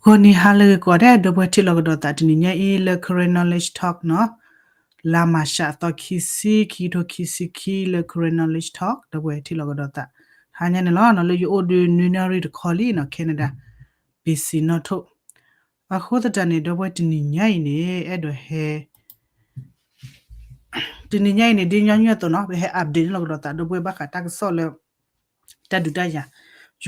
ဂီၤနံၤဟါလၢဂ့ၤကိးဂၤဒဲး ဒီပုၢ်ဝဲၢ်ထံၣ်လိာ်ကဒီးသး တနံၤညါအံၤလၢ Karen Knowledge Talk နီၤ, လါမၤရှးအသီခံဆံ ခံကထိခံဆံခံ လၢ Karen Knowledge Talk ဒီပုၢ်ဝဲၢ်ထံၣ်လိာ်ကဒီးသး ဟါညါန့ၣ်လီၤနီၤ, လၢယအိၣ်ဒီးနွံနၣ်ရံၣ်တခီလံနီၤ Canada, B C နီၣ်ထိၣ်. အဃိသတးန့ၣ် ဒီပုၢ်ဝဲၢ်တနံၤညါအံၤန့ၣ် အဲၣ်ဒိးဟဲ တနံၤညါအံၤန့ၣ် ဒ်ညီနုၢ်အသိးနီၤ ပဟဲ update န့ၣ်လိာ်ကဒီးသး ဒီပုၢ်ဝဲၢ်ဘၣ်ဃးတၢ်ကစီၣ်လၢ တၢ်ဒုးတၢ်ယၤ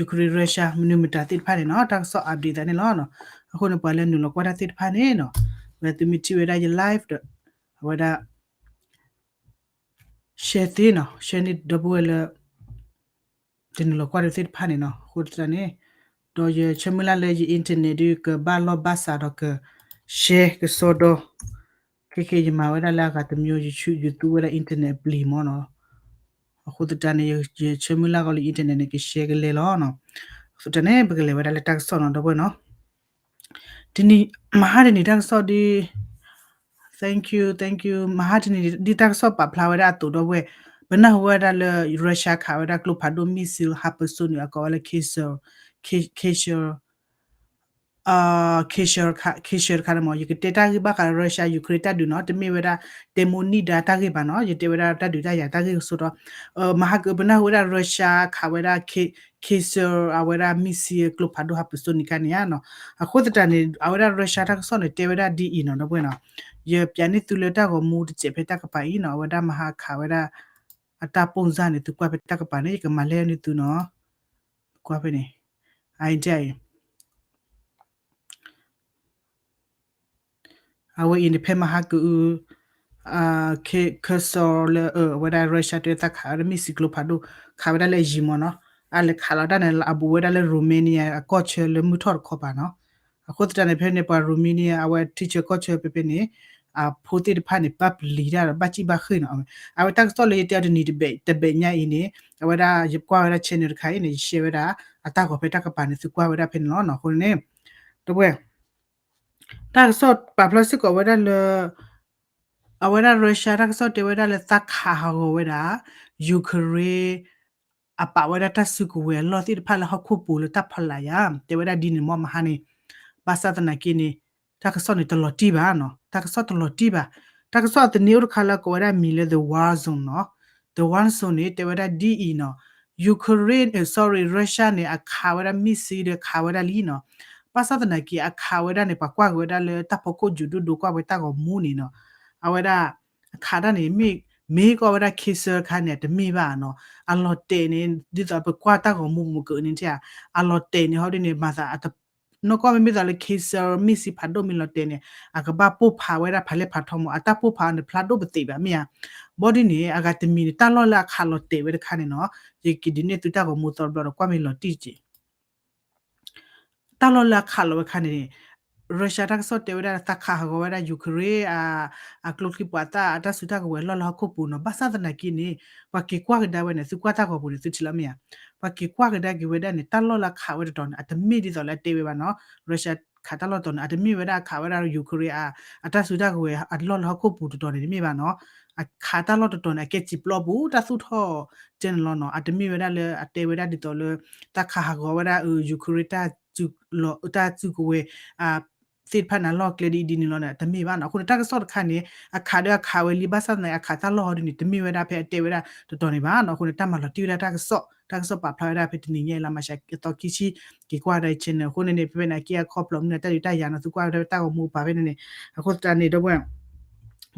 Ukraine Russia မနုၤမတၤသ့ၣ်တဖၣ်န့ၣ်နီၤ တၢ်ကစီၣ် update သးန့ၣ်လီၤနီၤ. အဃိန့ၣ် ပှၤလၢနုာ်လီၤကွၢ်တၢ်သ့ၣ်တဖၣ်န့ၣ်နီၤ ဝဲသုမ့ၢ်ထံၣ်ဝဲဒၣ်ယ live ဒီး အဝဲဒၣ် share သ့နီၤ share န့ၢ်ဒီပုၢ်ဝဲၢ်လၢ တနုာ်လီၤကွၢ်တၢ်သ့ၣ်တဖၣ်န့ၣ်နီၤ. အဃိသတးန့ၣ် ဒီးယဆၢမုၢ်လၢ်လၢယ internet ဒုးကဘၣ်လီၢ်ဘၣ်စးဒီးက share ကစီဒီ ခဲက့ ယမၤဝဲဒၣ်လၢအဂၤတမံၤ ယသူဝဲဒၣ် internet ပျံၤမ့ၢ်နီၤ. အဃိသတးန့ၣ် ယဆၢမုၢ်လၢ်ဂီၤလၢ internet န့ၣ် က share ကလဲၤလီၤနီၤ. အဃိသတးန့ၣ် ပကလဲၤဝဲဒၣ်လၢတၢ်ကစီၣ်နီၤ ဒီပုၢ်ဝဲၢ်နီၤ. တနံၤ မဟါတနံၤတၢ်ကစီၣ်ဒ် thank you thank you မဟါတနံၤဒ်တၢ်ကစီၣ်ပာ်ဖျါဝဲဒၣ်အသိး ဒီပုၢ်ဝဲၢ် ပနၢ်ဟူဝဲဒၣ်လၢ Russia ခးဝဲဒၣ်ကျိဖးဒိၣ် missile hypersonic အကိးဝဲလၢ Kaysar, Kaysar, Kaysar တခါန့ၣ်မ့ၢ် ယကတဲတၢ်ဂ့ၢ်ဘၣ်ဃး Russia Ukraine တၢ်ဒုးနီၤ တမ့ၢ်ဝဲဒၣ် တဲမိၣ်နံၣ်ဒါတၢ်ဂ့ၢ်ဘၣ်နီၤ ယတဲဝဲဒၣ်တၢ်ဒုးတၢ်ယၤတၢ်ဂ့ၢ်ကစီဒီ မဟါကပနၢ်ဟူဝဲဒၣ် Russia ခးဝဲဒၣ် Kaysar အဝဲဒၣ် missile ကျိဖးဒိၣ် hypersonic တခါန့ၣ်နီၤ. အဃိသတးန့ၣ် အဝဲဒၣ် Russia တၢ်ကစီၣ်န့ၣ် တဲဝဲဒၣ်ဒ်အံၤနီၤ ဒီပုၢ်ဝဲၢ်နီၤ. ယပျးန့ၢ်သုလၢတၢ်ဂီၤမူတစဲးဖဲတၢ်ကပၤအံၤနီၤ အဝဲဒၣ်မဟါခးဝဲဒၣ် အတၢ်ပိၢ်စၢ်န့ၣ် သုကွၢ်ဖဲတၢ်ကပၤန့ၣ် ယကမၤလဲၢ်န့ၢ်သုနီၤ. ကွၢ်ဖဲန့ၣ် အအံၤ အဝဲအံၤန့ၣ် ဖဲမဟါကအု Kaysar လၢအဝဲဒၣ် Russia တဲသးခးဝဲဒၣ် missile ကျိဖးဒိၣ် ခးဝဲဒၣ်လၢအယံၤမ့ၢ်နီၤ. အလဲၤခးလီၤတၢ်န့ၣ် အဘူးဝဲဒၣ်လၢ Romania အကီၢ်ဆၢလၢမုၢ်ထီၣ်တခီပၤနီၤ. အဃိသတးန့ၣ် ဖဲန့ၣ်ပှၤ Romania အဝဲထံဆၢကီၢ်ဆၢဖဲဖဲန့ၣ် အဖိသ့ၣ်တဖၣ်န့ၣ် ဘၣ်ပျံၤတၢ်ဒီး ဘၣ်စံၣ်ဘၣ်ဃ့ၢ်နီၤ. အဝဲတၢ်ကစီၣ်လၢယတဲအီၤတနံၤတဘ့ၣ်ညါအံၤန့ၣ် အဝဲဒၣ်ယကွၢ်ဝဲဒၣ် channel တခါအံၤန့ၣ် ယ share ဝဲဒၣ် အတၢ်ဂီၤဖဲတၢ်ကပၤန့ၣ် သုကွၢ်ဝဲဒၣ်ဖဲန့ၣ်လီၤနီၤ. အဃိန့ၣ် ဒီပုၢ်ဝဲၢ် တၢ်ကစီၣ်ပာ်ဖျါစ့ၢ်ကီးဝဲဒၣ်လၢ အဝဲဒၣ် Russia တၢ်ကစီၣ်တဲဝဲဒၣ်လၢသးခးဟးဂီၤဝဲဒၣ် Ukraine အပာ်ဝဲဒၣ်တၢ်စုကဝဲၤအလီၢ်သ့ၣ်တဖၣ်လၢဟီၣ်ခိၣ်ပူၤလၢတၢ်ဖီလာ်ယါ တဲဝဲဒၣ်ဒ်န့ၣ်မ့ၢ်မဟါန့ၣ် ဘၣ်ဆၣ်သနာ်က့န့ၣ် တၢ်ကစီၣ်န့ၣ်တလီၤတံၢ်ဘၣ်နီၤ တၢ်ကစီၣ်တလီၤတံၢ်ဘၣ်. တၢ်ကစီၣ်အသန့အိၣ်တခါလၢကိးဝဲဒၣ်မံၤလၢ The War Zone နီၤ The War Zone န့ၣ် တဲဝဲဒၣ်ဒ်အံၤနီၤ Ukraine, sorry, Russia န့ၣ် အခးဝဲဒၣ် missile ဒီးခးဝဲဒၣ်လံနီၤ. ဘၣ်ဆၣ်သနာ်က့ အခးဝဲဒၣ်န့ၣ် ပှၤကွၢ်က့ၤဝဲဒၣ်လၢတၢ်ဖီခိၣ်ယိၤဒိၣ်ဒိၣ်ကွၢ်ဝဲတၢ်ဂီၤမူန့ၣ်နီၤ အဝဲဒၣ် အခးတၢ်န့ၣ် မ့ၢ်ကီၢ်ဝဲဒၣ် Kaysar တခါန့ၣ် တမ့ၢ်ဘၣ်နီၤ. အလီၤတဲာ်န့ၣ် ဒ်သိးပကွၢ်တၢ်ဂီၤမူပမ့ၢ်ကန့ၣ် အလီၤတဲာ်န့ၣ် ဟီဒ်န့ၣ် မၤသး နီၢ်ကီၢ်မ့မ့ၢ်သိးလၢ Kaysar missile ဖးဒိၣ်မ့ၢ်လီၤတဲာ်န့ၣ် အကဘၣ်ပိၢ်ဖးဝဲဒၣ်ဖးလဲၢ်ဖးထီမ့ၢ် အတၢ်ပိၢ်ဖးန့ၣ် ဖျါဒိၣ်ပသ့ၣ်ဘၣ်မ့ၢ်ဧါ. ဘီဒ်န့ၣ် အဂၤတမံၤန့ၣ် တၢ်လီၢ်လၢအခးလီၤတဲာ်ဝဲတခါန့ၣ်နီၤ ယက့ၤဒုးနဲၣ်သုတၢ်ဂီၤမူသီတဘျီဒီး ကွၢ်မ့ၢ်လီၤတံၢ်တက့ၢ် တၢ်လီၢ်လၢအခးလီၤဝဲခါန့ၣ် Russia တၢ်ကစီၣ်တဲဝဲဒၣ်သးခးဟးဂီၤဝဲဒၣ် Ukraine အကျိချံပှၤသၣ်အတၢ်စုတၢ်ကဝဲၤလီၢ်လၢဟီၣ်ခိၣ်ပူၤနီၤ. ဘၣ်ဆၣ်သနာ်က့န့ၣ် ပှၤက့ၤကွၢ်ကဒါဝဲန့ၣ် သုကွၢ်တၢ်ဂီၤပူၤန့ၣ် သုထံၣ်လီၤမ့ၢ်ဧါ. ပှၤက့ၤကွၢ်ကဒါက့ၤဝဲဒၣ်န့ၣ် တၢ်လီၢ်လၢအခးဝဲတတီၤန့ၣ် အတမ့ၢ်ဒ်သိးလၢအတဲဝဲဘၣ်နီၤ. Russia ခးတၢ်လီၢ်တတီၤန့ၣ် အတမ့ၢ်ဝဲဒၣ်အခးဝဲဒၣ် Ukraine အတၢ်စုတၢ်ကဝဲၤအလီၢ်လၢဟီၣ်ခိၣ်ပူၤတတီၤန့ၣ် တမ့ၢ်ဘၣ်နီၤ. အခးတၢ်လီၢ်တတီၤန့ၣ် အကဲစံာ်ပျီပူၤ တၢ်သူၣ်ထီၣ်တဲန့ၣ်လီၤနီၤ. အတမ့ၢ်ဝဲဒၣ်လၢအတဲဝဲဒၣ်ဒ်သိးလၢ တၢ်ခးဟးဂီၤဝဲဒၣ် Ukraine တၢ်စုကဝဲၤ သ့ၣ်တဖၣ်န့ၣ် အလီၢ်ကျဲဒ်အံၤဒ်န့ၣ်လီၤန့ၣ် တမ့ၢ်ဘၣ်နီၤ. အဃိန့ၣ် တၢ်ကစီၣ်တခါန့ၣ် အခးဒီးအခးဝဲလံ ဘၣ်ဆၣ်သနာ်က့ အခးတၢ်လီၢ်ဟီဒ်န့ၣ် တမ့ၢ်ဝဲဒၣ်ဖဲအတဲဝဲဒၣ်တတီၤန့ၣ်ဘၣ်နီၤ. အဃိန့ၣ် တၢ်မၤလီၤတံၢ်ဝဲဒၣ်တၢ်ကစီၣ် တၢ်ကစီၣ်ပာ်ဖျါဝဲဒၣ်ဖဲတနံၤညါအံၤလါမၤရှးအသီခံဆံ က့ၤကွၢ်ဒၣ် channel အဃိန့ၣ်န့ၣ် ဖဲဖဲန့ၣ်အက့အခီဖျိမ့ၢ်န့ၣ် တၢ်ဒုးတၢ်ယၤနီၤ သုကွၢ်ဝဲဒၣ်တၢ်ဂီၤမူပာ်ဖဲန့ၣ်န့ၣ် အဃိသတးန့ၣ် ဒီပုၢ်ဝဲၢ်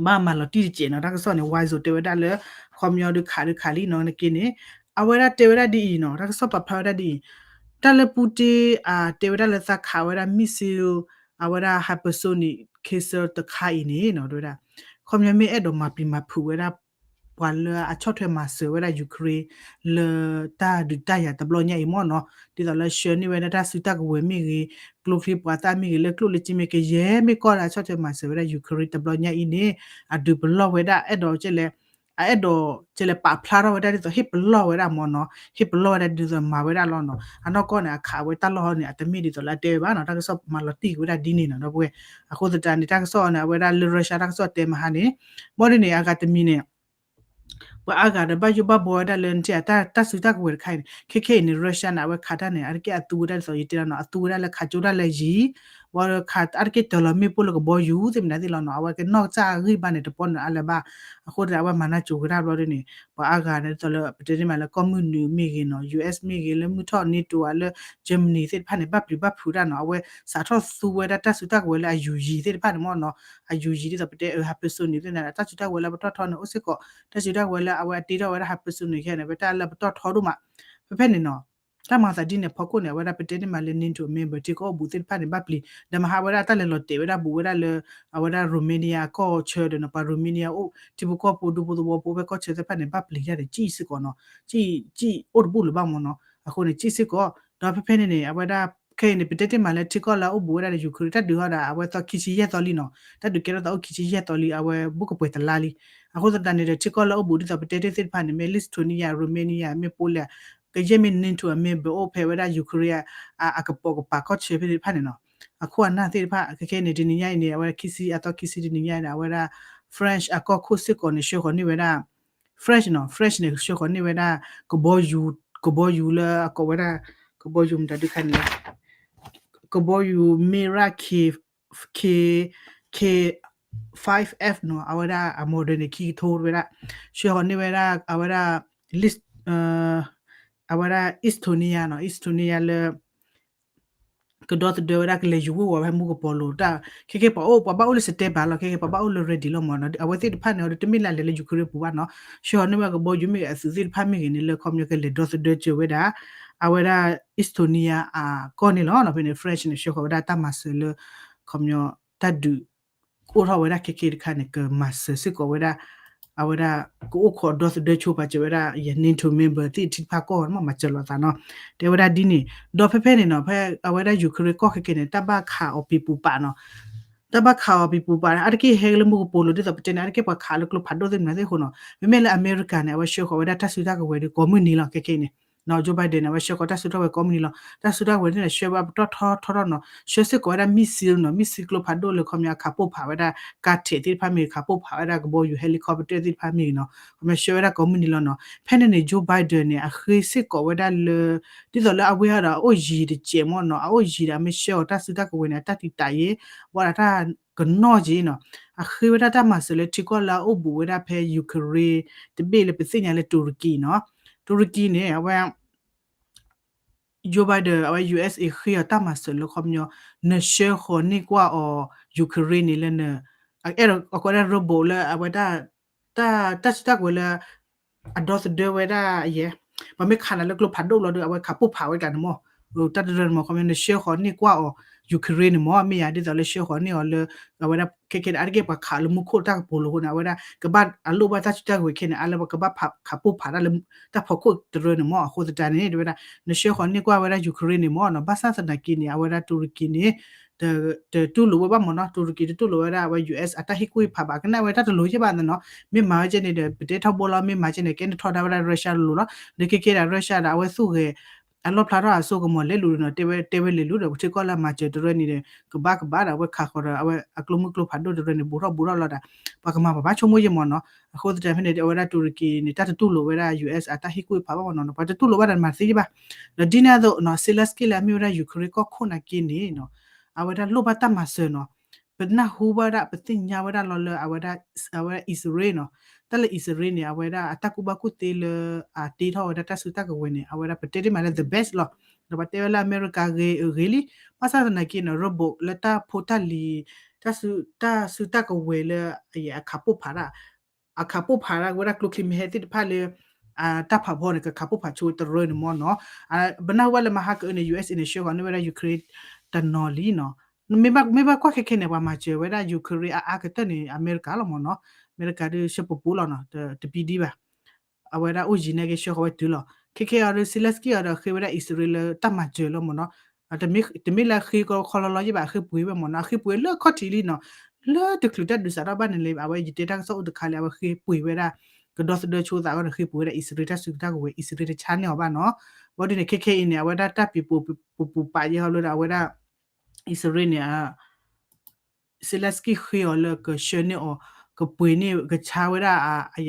ဘၣ်မၤလီၤတံၢ်တကဲးနီၤ တၢ်ကစီၣ်န့ၣ် War Zone တဲဝဲဒၣ်လၢ ခီပညီဒုးခးဒုးခးလံနီၤ နက့န့ၣ် အဝဲဒၣ်တဲဝဲဒၣ်ဒ်အံၤနီၤ တၢ်ကစီၣ်ပာ်ဖျါဝဲဒၣ်ဒ်အံၤ တၢ်လၢ Putin တဲဝဲဒၣ်လၢသးခးဝဲဒၣ် missile အဝဲဒၣ် hypersonic Kaysar တခါအံၤန့ၣ်နီၤ တဲဝဲဒၣ် ခီပညီမ့ၢ်အဲၣ်ဒိးမၤပျံၤမၤဖုးဝဲဒၣ် ပှၤလၢအဆီၣ်ထွဲမၤစၢၤဝဲဒၣ် Ukraine လၢတၢ်ဒုးတၢ်ယၤတဘျီညါအံၤမ့ၢ်နီၤ ဒ်သိးလၢဆှၢန့ၢ်ဝဲဒၣ်တၢ်စုတၢ်ကဝဲၤမ့ၢ်ဂ့ၤ ကျိချံပှၤသၣ်မ့ၢ်ဂ့ၤ လၢကျိၣ်လၢစ့မ့ၢ်ဂ့ၤ ကယဲၢ်မ့ၢ်ကီၢ်လၢအဆီၣ်ထွဲမၤစၢၤဝဲဒၣ် Ukraine တဘျီညါအံၤန့ၣ် အဒုးပလီၢ်ဝဲဒၣ် အဲၣ်ဒိးကဲလဲၣ် အအဲၣ်ဒိးကဲလဲၣ်ပာ်ဖျါထီၣ်ဝဲဒၣ်ဒ်သိး ဟ့ၣ်ပလီၢ်ဝဲဒၣ်မ့ၢ်နီၤ ဟ့ၣ်ပလီၢ်ဝဲဒၣ်ဒ်သိးမၤဝဲဒၣ်လီၤနီၤ အနီၢ်ကီၢ်န့ၣ် အခးဝဲတၢ်လီၢ်ဟီန့ၣ် အတမ့ၢ်ဒ်သိးလၢအတဲဝဲဘၣ်နီၤ တၢ်ကစီၣ်မၤလီၤတံၢ်က့ၤဝဲဒၣ်ဒ်န့ၣ်နီၤ ဒီပုၢ်ဝဲၢ် အဃိသတးန့ၣ် တၢ်ကစီၣ်န့ၣ် အဝဲဒၣ်လၢ Russia တၢ်ကစီၣ်တဲမဟါန့ၣ် ဘီဒ်န့ၣ် အဂၤတမံၤန့ၣ် ပှၤအါဂၤဒီးဘၣ်ယိၣ်ဘၣ်ဘှီဝဲဒၣ်လၢနထံၣ်အတၢ်စုတၢ်ကဝဲၤတခါအံၤန့ၣ် ခဲခဲအံၤန့ၣ် Russia န့ၣ် အဝဲခးတၢ်န့ၣ် အါတက့ၢ်အသူဝဲဒၣ်ဒ်သိးယတဲလီၤနီၤ အသူဝဲဒၣ်လၢခးကၠိတၢ်လၢယံၤ, ဝဲခးအါတက့ၢ်တၢၤလီၤမ့ၣ်ပိၢ်လၢကဘီယူၤသ့ၣ်မနုၤသ့ၣ်လီၤနီၤ အဝဲကနီၢ်ကစၢ်အဂံၢ်ဘါန့ၣ် တပီၢ်နုာ်အါလၢၤဘၣ်. အဃိသတးအဝဲမၤနၢၤကၠိၤကဒါဘျီဒ်န့ၣ် ပှၤအါဂၤန့ၣ်ဒ်သိးလၢပတဲန့ၢ်မးလၢကီၢ်မုၢ်နုာ်မ့ၢ်ဂ့ၤနီၤ US မ့ၢ်ဂ့ၤ လၢမုၢ်ထီၣ် NATO ဧါ လၢ Germany သ့ၣ်တဖၣ်န့ၣ် ဘၣ်ပျံၤဘၣ်ဖုးတၢ်နီၤ အဝဲစးထီၣ်သူဝဲဒၣ်တၢ်စုတၢ်ကဝဲၤလၢအယူၤယံၤသ့ၣ်တဖၣ်န့ၣ်မ့ၢ်နီၤ အယူၤယံၤဒ်သိးပတဲအၢ hypersonic သ့ၣ်န့ၣ် တၢ်စုတၢ်ကဝဲၤလၢအပတီၢ်ထီန့ၣ် အိၣ်စ့ၢ်ကီး တၢ်စုတၢ်ကဝဲၤလၢအဝဲအတ့ထီၣ်ဝဲဒၣ် hypersonic ခဲန့ၣ် ဝဲတၢ်လၢပတီၢ်ထီဒိၣ်မး ဖဲဖဲန့ၣ်နီၤ တၢ်မၤသးဒ်န့ၣ်အဖီခိၣ်န့ၣ် အဝဲဒၣ်ပတဲန့ၢ်မးလၢ NATO member ထံကီၢ်အိၣ်ဘူးသ့ၣ်တဖၣ်န့ၣ် ဘၣ်ပျံၤ ဒီးမဟါဝဲဒၣ်တၢ်လဲၤလီၤတဲာ်ဝဲဒၣ်ဘူးဝဲဒၣ်လၢ အဝဲဒၣ် Romania အကီၢ်ဆၢဒီးနီၤ ပှၤ Romania အိၣ် ထံဖိကီၢ်ဖိဒူဖိသဝီဖိဖဲကီၢ်ဆၢသ့ၣ်တဖၣ်န့ၣ် ဘၣ်ပျံၤတၢ်ဒီး ကံၣ်စ့ၢ်ကီးနီၤ ကံၣ် ကံၣ်အိၣ်တဘူၣ်လၢၤဘၣ်မ့ၢ်နီၤ အဃိန့ၣ် ကံၣ်စ့ၢ်ကီး ဒီးဖဲဖဲန့ၣ်န့ၣ် အဝဲဒၣ် ခဲအံၤန့ၣ် ပတဲတ့ၢ်မးလၢထံကီၢ်လၢအအိၣ်ဘူးဝဲဒၣ်ဒီး Ukraine တၢ်ဒုးဟီဒီး အဝဲသီခံဆံယဲၢ်သီလံနီၤ တၢ်ဒုးကဲထီၣ်သီအိၣ်ခံဆံယဲၢ်သီလံ အဝဲဘူးကပှဲၤတလါလံ အဃိသတးန့ၣ်ဒီး ထံကီၢ်လၢအအိၣ်ဘူးဒ်သိးပတဲတ့ၢ်သ့ၣ်တဖၣ်န့ၣ် မ့ၢ် Lithuania Romania မ့ၢ် Poland ကယဲၢ်မ့ၢ် NATO အ member အိၣ်ဖဲဝဲဒၣ် Ukraine အကပိာ်ကပၤကီၢ်ဆၢဖဲသ့ၣ်တဖၣ်န့ၣ်နီၤ အခိၣ်အနၢ်သ့ၣ်တဖၣ် ခဲခဲအံၤန့ၣ် တနံၤညါအံၤန့ၣ် အဝဲဒၣ်ခံဆံအသီခံဆံတနံၤညါအံၤန့ၣ် အဝဲဒၣ် French အကီၢ်ခိၣ်စ့ၢ်ကီးန့ၣ် ဆှၢဃီၤန့ၢ်ဝဲဒၣ် French နီၤ French န့ၣ် ဆှၢဃီၤန့ၢ်ဝဲဒၣ် ကဘီယူၤ ကဘီယူၤလၢအကိးဝဲဒၣ် ကဘီယူၤမတၤဒုးခါန့ၣ် ကဘီယူၤ Mirage K K five F နီၤ အဝဲဒၣ်အ model န့ၣ် ခံကထိဝဲဒၣ် ဆှၢဃီၤန့ၢ်ဝဲဒၣ် အဝဲဒၣ် လံ အဝဲဒၣ် Estonia နီၤ Estonia လၢ ကဒီသဒၢဝဲဒၣ်ကလဲၤယူၤဝ့ၤဝီၤဖဲမူကပီၤလိၤတၢ် ခဲကဲပှၤအိၣ် ပှၤဘၣ်အိၣ်လၢ standby လီၤ ခဲကဲပှၤဘၣ်အိၣ်လၢ ready လီၤမ့ၢ်နီၤ အဝဲသ့ၣ်တဖၣ်န့ၣ်ဒီးတမ့ၢ်လၢလဲၤလၢ Ukraine ပူၤဘၣ်နီၤ ဆှၢဃီၤန့ၢ်ဝဲကဘီယူၤမ့ၢ်ဂ့ၤအသုးသ့ၣ်တဖၣ်မ့ၢ်ဂ့ၤန့ၣ် လၢခီပညီကလဲၤဒီသဒၢစၢၤဝဲဒၣ် အဝဲဒၣ် Estonia အကီၢ်န့ၣ်လီၤနီၤ ဖဲန့ၣ် French န့ၣ် ဆှၢဃီၤဝဲဒၣ်တၢ်မၤစၢၤလၢ ခီပညီ တၢ်ဒုး အိၣ်ထီၣ်ဝဲဒၣ်ခဲကဲတခါန့ၣ် ကမၤစၢၤစ့ၢ်ကီးဝဲဒၣ် အဝဲဒၣ် ကအိၣ်ခိးဒီသဒၢဆိပာ်စၢၤဝဲဒၣ် ယ NATO member သ့ၣ်ထံတဖၣ်ကီၢ်မး မၤစၢၤလိာ်သးနီၤ တဲဝဲဒၣ်ဒ်န့ၣ် ဒီးဖဲဖဲန့ၣ်နီၤ ဖဲအဝဲဒၣ် Ukraine ကီၢ်ခဲကဲန့ၣ် တၢ်ဘၣ်ခးအီၤပံၤပူၤပာ်နီၤ တၢ်ဘၣ်ခးအီၤပံၤပူၤပာ်န့ၣ် အါတက့ၢ်ဟဲလၢမူကပိာ်လိၤဒ်သိးပတဲန့ၣ် အါတက့ၢ်ပှၤခးလၢကျိဖးဒိၣ်သ့ၣ်မနုၤသ့ၣ်အဃိနီၤ မ့မ့ၢ်လၢအမဲရကၤန့ၣ် အဝဲဆှၢဃီၤဝဲဒၣ်တၢ်စုတၢ်ကဝဲၤဒီးကိးမုၢ်နံၤလီၤ ခဲကဲန့ၣ် Joe Biden န့ၣ် အဝဲဆှၢဃီၤတၢ်စုတၢ်ကဝဲၤကိးမုၢ်နံၤလီၤ တၢ်စုတၢ်ကဝဲၤန့ၣ် ဆှၢဝဲပတီၢ်ထီထီထီနီၤ ဆှၢစ့ၢ်ကီးဝဲဒၣ် missile နီၤ missile ကျိဖးဒိၣ်လၢခီပညီအခးပိၢ်ဖးဝဲဒၣ် ကါထဲးသ့ၣ်တဖၣ်မ့ၢ်ဂ့ၤ ခးပိၢ်ဖးဝဲဒၣ်ကဘီယူၤ helicopter သ့ၣ်တဖၣ်မ့ၢ်ဂ့ၤနီၤ ခီပညီဆှၢဝဲဒၣ်ကိးမုၢ်နံၤလီၤနီၤ ဖဲန့ၣ်န့ၣ် Joe Biden န့ၣ် အဃ့စ့ၢ်ကီးဝဲဒၣ်လၢ ဒ်သိးလၢအဝဲအံၤဒီးအအိၣ်ယံၤတစဲးမ့ၢ်နီၤ အအိၣ်ယံၤဒီးအမ့ၢ်ဆှၢအီၤတၢ်စုတၢ်ကဝဲၤန့ၣ် အတၢ်တံာ်တာ်ယဲ ဘၣ်ဒီးတၢ်ကနီၣ်က့ၤနီၤ အဃ့ဝဲဒၣ်တၢ်မၤစၢၤလၢထံကီၢ်လၢအအိၣ်ဘူးဝဲဒၣ်ဖဲ Ukraine တဘ့ၣ်လၢပသ့ၣ်ညါလၢတူရကံနီၤ တူရကံန့ၣ် အဝဲ Joe Biden အဝဲ USA ဃ့အီၤတၢ်မၤစၢၤလၢခီပညီ နဆှၢဃီၤန့ၢ်ကွၢ်အီၤ Ukraine န့ၣ်လၢန အဲၣ်ဒိးအကိးဒၣ် robot လၢအဝဲဒၣ် တၢ် တၢ်စုတၢ်ကဝဲၤလၢ အဒီသဒၢဝဲဒၣ်ယဲ ပှၤမ့ၢ်ခးနၤလၢကျိဖးဒိၣ်လီၤဒီး အဝဲခးပိၢ်ဖးဝဲကျါန့ၣ်မ့ၢ် တၢ်တရၢန့ၣ်မ့ၢ် ခီပညီ နဆှၢဃီၤန့ၢ်ကွၢ်အီၤ Ukraine န့ၣ်မ့ၢ် မ့ၢ်ယၤဒ်သိးလၢဆှၢဃီၤန့ၢ်အီၤလၢ အဝဲဒၣ်ခဲခဲန့ၣ် အါတက့ၢ်ပှၤခးလၢမူခိၣ်တၢ်ကပိာ်လိၤအဃိန့ၣ် အဝဲဒၣ်ကဘၣ်အလိၣ်ဘၣ်တၢ်စုတၢ်ကဝဲၤခဲန့ၣ် အါလၢကဘၣ်ခးပိၢ်ဖးတၢ်လၢ တၢ်ဖီခိၣ်တရၢန့ၣ်မ့ၢ် အဃိသတးန့ၣ် တဲဝဲဒၣ် နဆှၢဃီၤန့ၢ်ကွၢ်ဝဲဒၣ် Ukraine န့ၣ်မ့ၢ်နီၤ ဘၣ်ဆၣ်သနာ်က့န့ၣ် အဝဲဒၣ်တူရကံန့ၣ် တတူၢ်လိာ်ဝဲဘၣ်မ့ၢ်နီၤ တူရကံတတူၢ်လိာ်ဝဲဒၣ် အဝဲ US အတၢ်ဟ့ၣ်ကူၣ်ဟ့ၣ်ဖးဘၣ် ကနၣ်ဝဲတၢ်တလိၤယဲၢ်ဘၣ်နီၤ မ့ၢ်မၤဝဲကဲန့ၣ်ဒီး ပတဲထီဘိလီၤ မ့ၢ်မၤကဲန့ၣ် ကဲန့ၣ်ထီဒါဝဲဒၣ် Russia လိၤလိၤလီၤ ဒီးခဲကဲဒၣ် Russia ဒီး အဝဲသူၣ်ဂဲၤ အလီၣ်ဖျါထီၣ်အစိကမီၤလဲၤလိၤဒီးနီၤ တဲဝဲ တဲဝဲလဲၤလိၤဒီး ပထံကီၢ်လၢအမၤစၢၤတရၢန့ၣ်ဒီး ကဘၣ်ကဘၣ်ဒီး အဝဲခးဃီၤဒီး အဝဲအကျိမုၢ်ကျိဖးဒိၣ်တရၢန့ၣ် ဘူးထီၣ်ဘူးထီၣ်လီၤဒီး ပှၤကမၤပှၤဘၣ်ဆိကမိၣ်ယဲၢ်မ့ၢ်နီၤ အဃိသတးဖဲန့ၣ် အဝဲဒၣ်တူရကံန့ၣ် တၢ်တတူၢ်လိာ်ဝဲဒၣ် US အတၢ်ဟ့ၣ်ကူၣ်ဟ့ၣ်ဖးဘၣ်မ့ၢ်နီၤ ပှၤတတူၢ်လိာ်ဘၣ်ဒီးမၤသ့ယဲၢ်ဘၣ် ဒီးဒ်န့ၣ်အသိးနီၤ Zelensky လၢအမ့ၢ်ဝဲဒၣ် Ukraine ကီၢ်ခိၣ်နာ်က့န့ၣ်နီၤ အဝဲဒၣ်လိၣ်ဘၣ်တၢ်မၤစၢၤနီၤ ပနၢ်ဟူဘၣ်ဒၣ် ပသ့ၣ်ညါဝဲဒၣ်လီၤလၢအဝဲဒၣ် အဝဲဒၣ် အံၣ်စရ့လးနီၤ တၢ်လၢအံၣ်စရ့လးန့ၣ် အဝဲဒၣ်အတၢ်ကူၣ်ဘၣ်ကူၣ်သ့လၢ အတ့ထီၣ်ဝဲဒၣ်တၢ်စုတၢ်ကဝဲၤန့ၣ် အဝဲဒၣ်ပတဲတ့ၢ်မးလၢ the best လီၤ ဒီးပှၤတဲဝဲလၢအမဲရကၤဂ့ၤဂ့ၤလံ ဘၣ်ဆၣ်သနာ်က့န့ၣ် robot လၢတၢ်ဖိတၢ်လံၤ တၢ်စုတၢ်ကဝဲၤလၢ အခးပိၢ်ဖးဒၣ် အခးပိၢ်ဖးဒၣ်ဝဲဒၣ်ကျိချံမ့ၢ်ဟဲသ့ၣ်တဖၣ်လၢ တၢ်ဖးဖီန့ၣ် ကခးပိၢ်ဖးဆိတရၢန့ၣ်မ့ၢ်နီၤ ပနၢ်ဟူဘၣ်လၢမဟါကအၢန့ၣ် USA န့ၣ် ဆှၢဃီၤန့ၢ်ဝဲဒၣ် Ukraine တနီၤလံနီၤ မ့ၢ်ဘၣ်ကွၢ်ခဲခဲန့ၣ် ပှၤမၤစၢၤဝဲဒၣ် Ukraine အါအါကတၢၢ်န့ၣ် အမဲရကၤလီၤမ့ၢ်နီၤ အမဲရကၤဒုးဆှၢပူၤပူၤလီၤနီၤ တပံဒံဘၣ် အဝဲဒၣ်အိၣ်ယံၤန့ၣ်က့ၤဆှၢဃီၤဝဲတုၤလီၤ ခဲခဲအံၤဒီး Zelensky အံၤဒီးဃ့ဝဲဒၣ်အံၣ်စရ့လးလၢတၢ်မၤစၢၤလီၤမ့ၢ်နီၤ တမ့ၢ်လၢအဃ့ကီခီလီၤလီၤယဲၢ်ဘၣ် အဃ့ပှ့ၤဝဲမ့ၢ်နီၤ အဃ့ပှ့ၤလၢအခီၣ်ထံးလံနီၤ လၢတချုးတၢ်ဒုးစးထီၣ်ဘၣ်န့ၣ်လၢ အဝဲယတဲတၢ်ကစီၣ်အိၣ်တခါလံ အဝဲဃ့ပှ့ၤဝဲဒၣ် ကဒီသဒၢဆိသးအဂီၢ်န့ၣ် ဃ့ပှ့ၤဝဲဒၣ်အံၣ်စရ့လးတၢ်စုကဝဲၤ အံၣ်စရ့လးတဆါန့ၢ်အီၤဘၣ်နီၤ ဘၣ်ဒ်န့ၣ် ခဲခဲအံၤန့ၣ် အဝဲဒၣ်တၢ်ပံၤပူၤပူၤပာ်ယဲၢ်ဟီလၢဒီး အဝဲဒၣ် အံၣ်စရ့လးန့ၣ် Zelensky ဃ့အီၤလၢကဆှၢန့ၢ်အီၤ ကပှ့ၤန့ၢ်ကဆါဝဲဒၣ်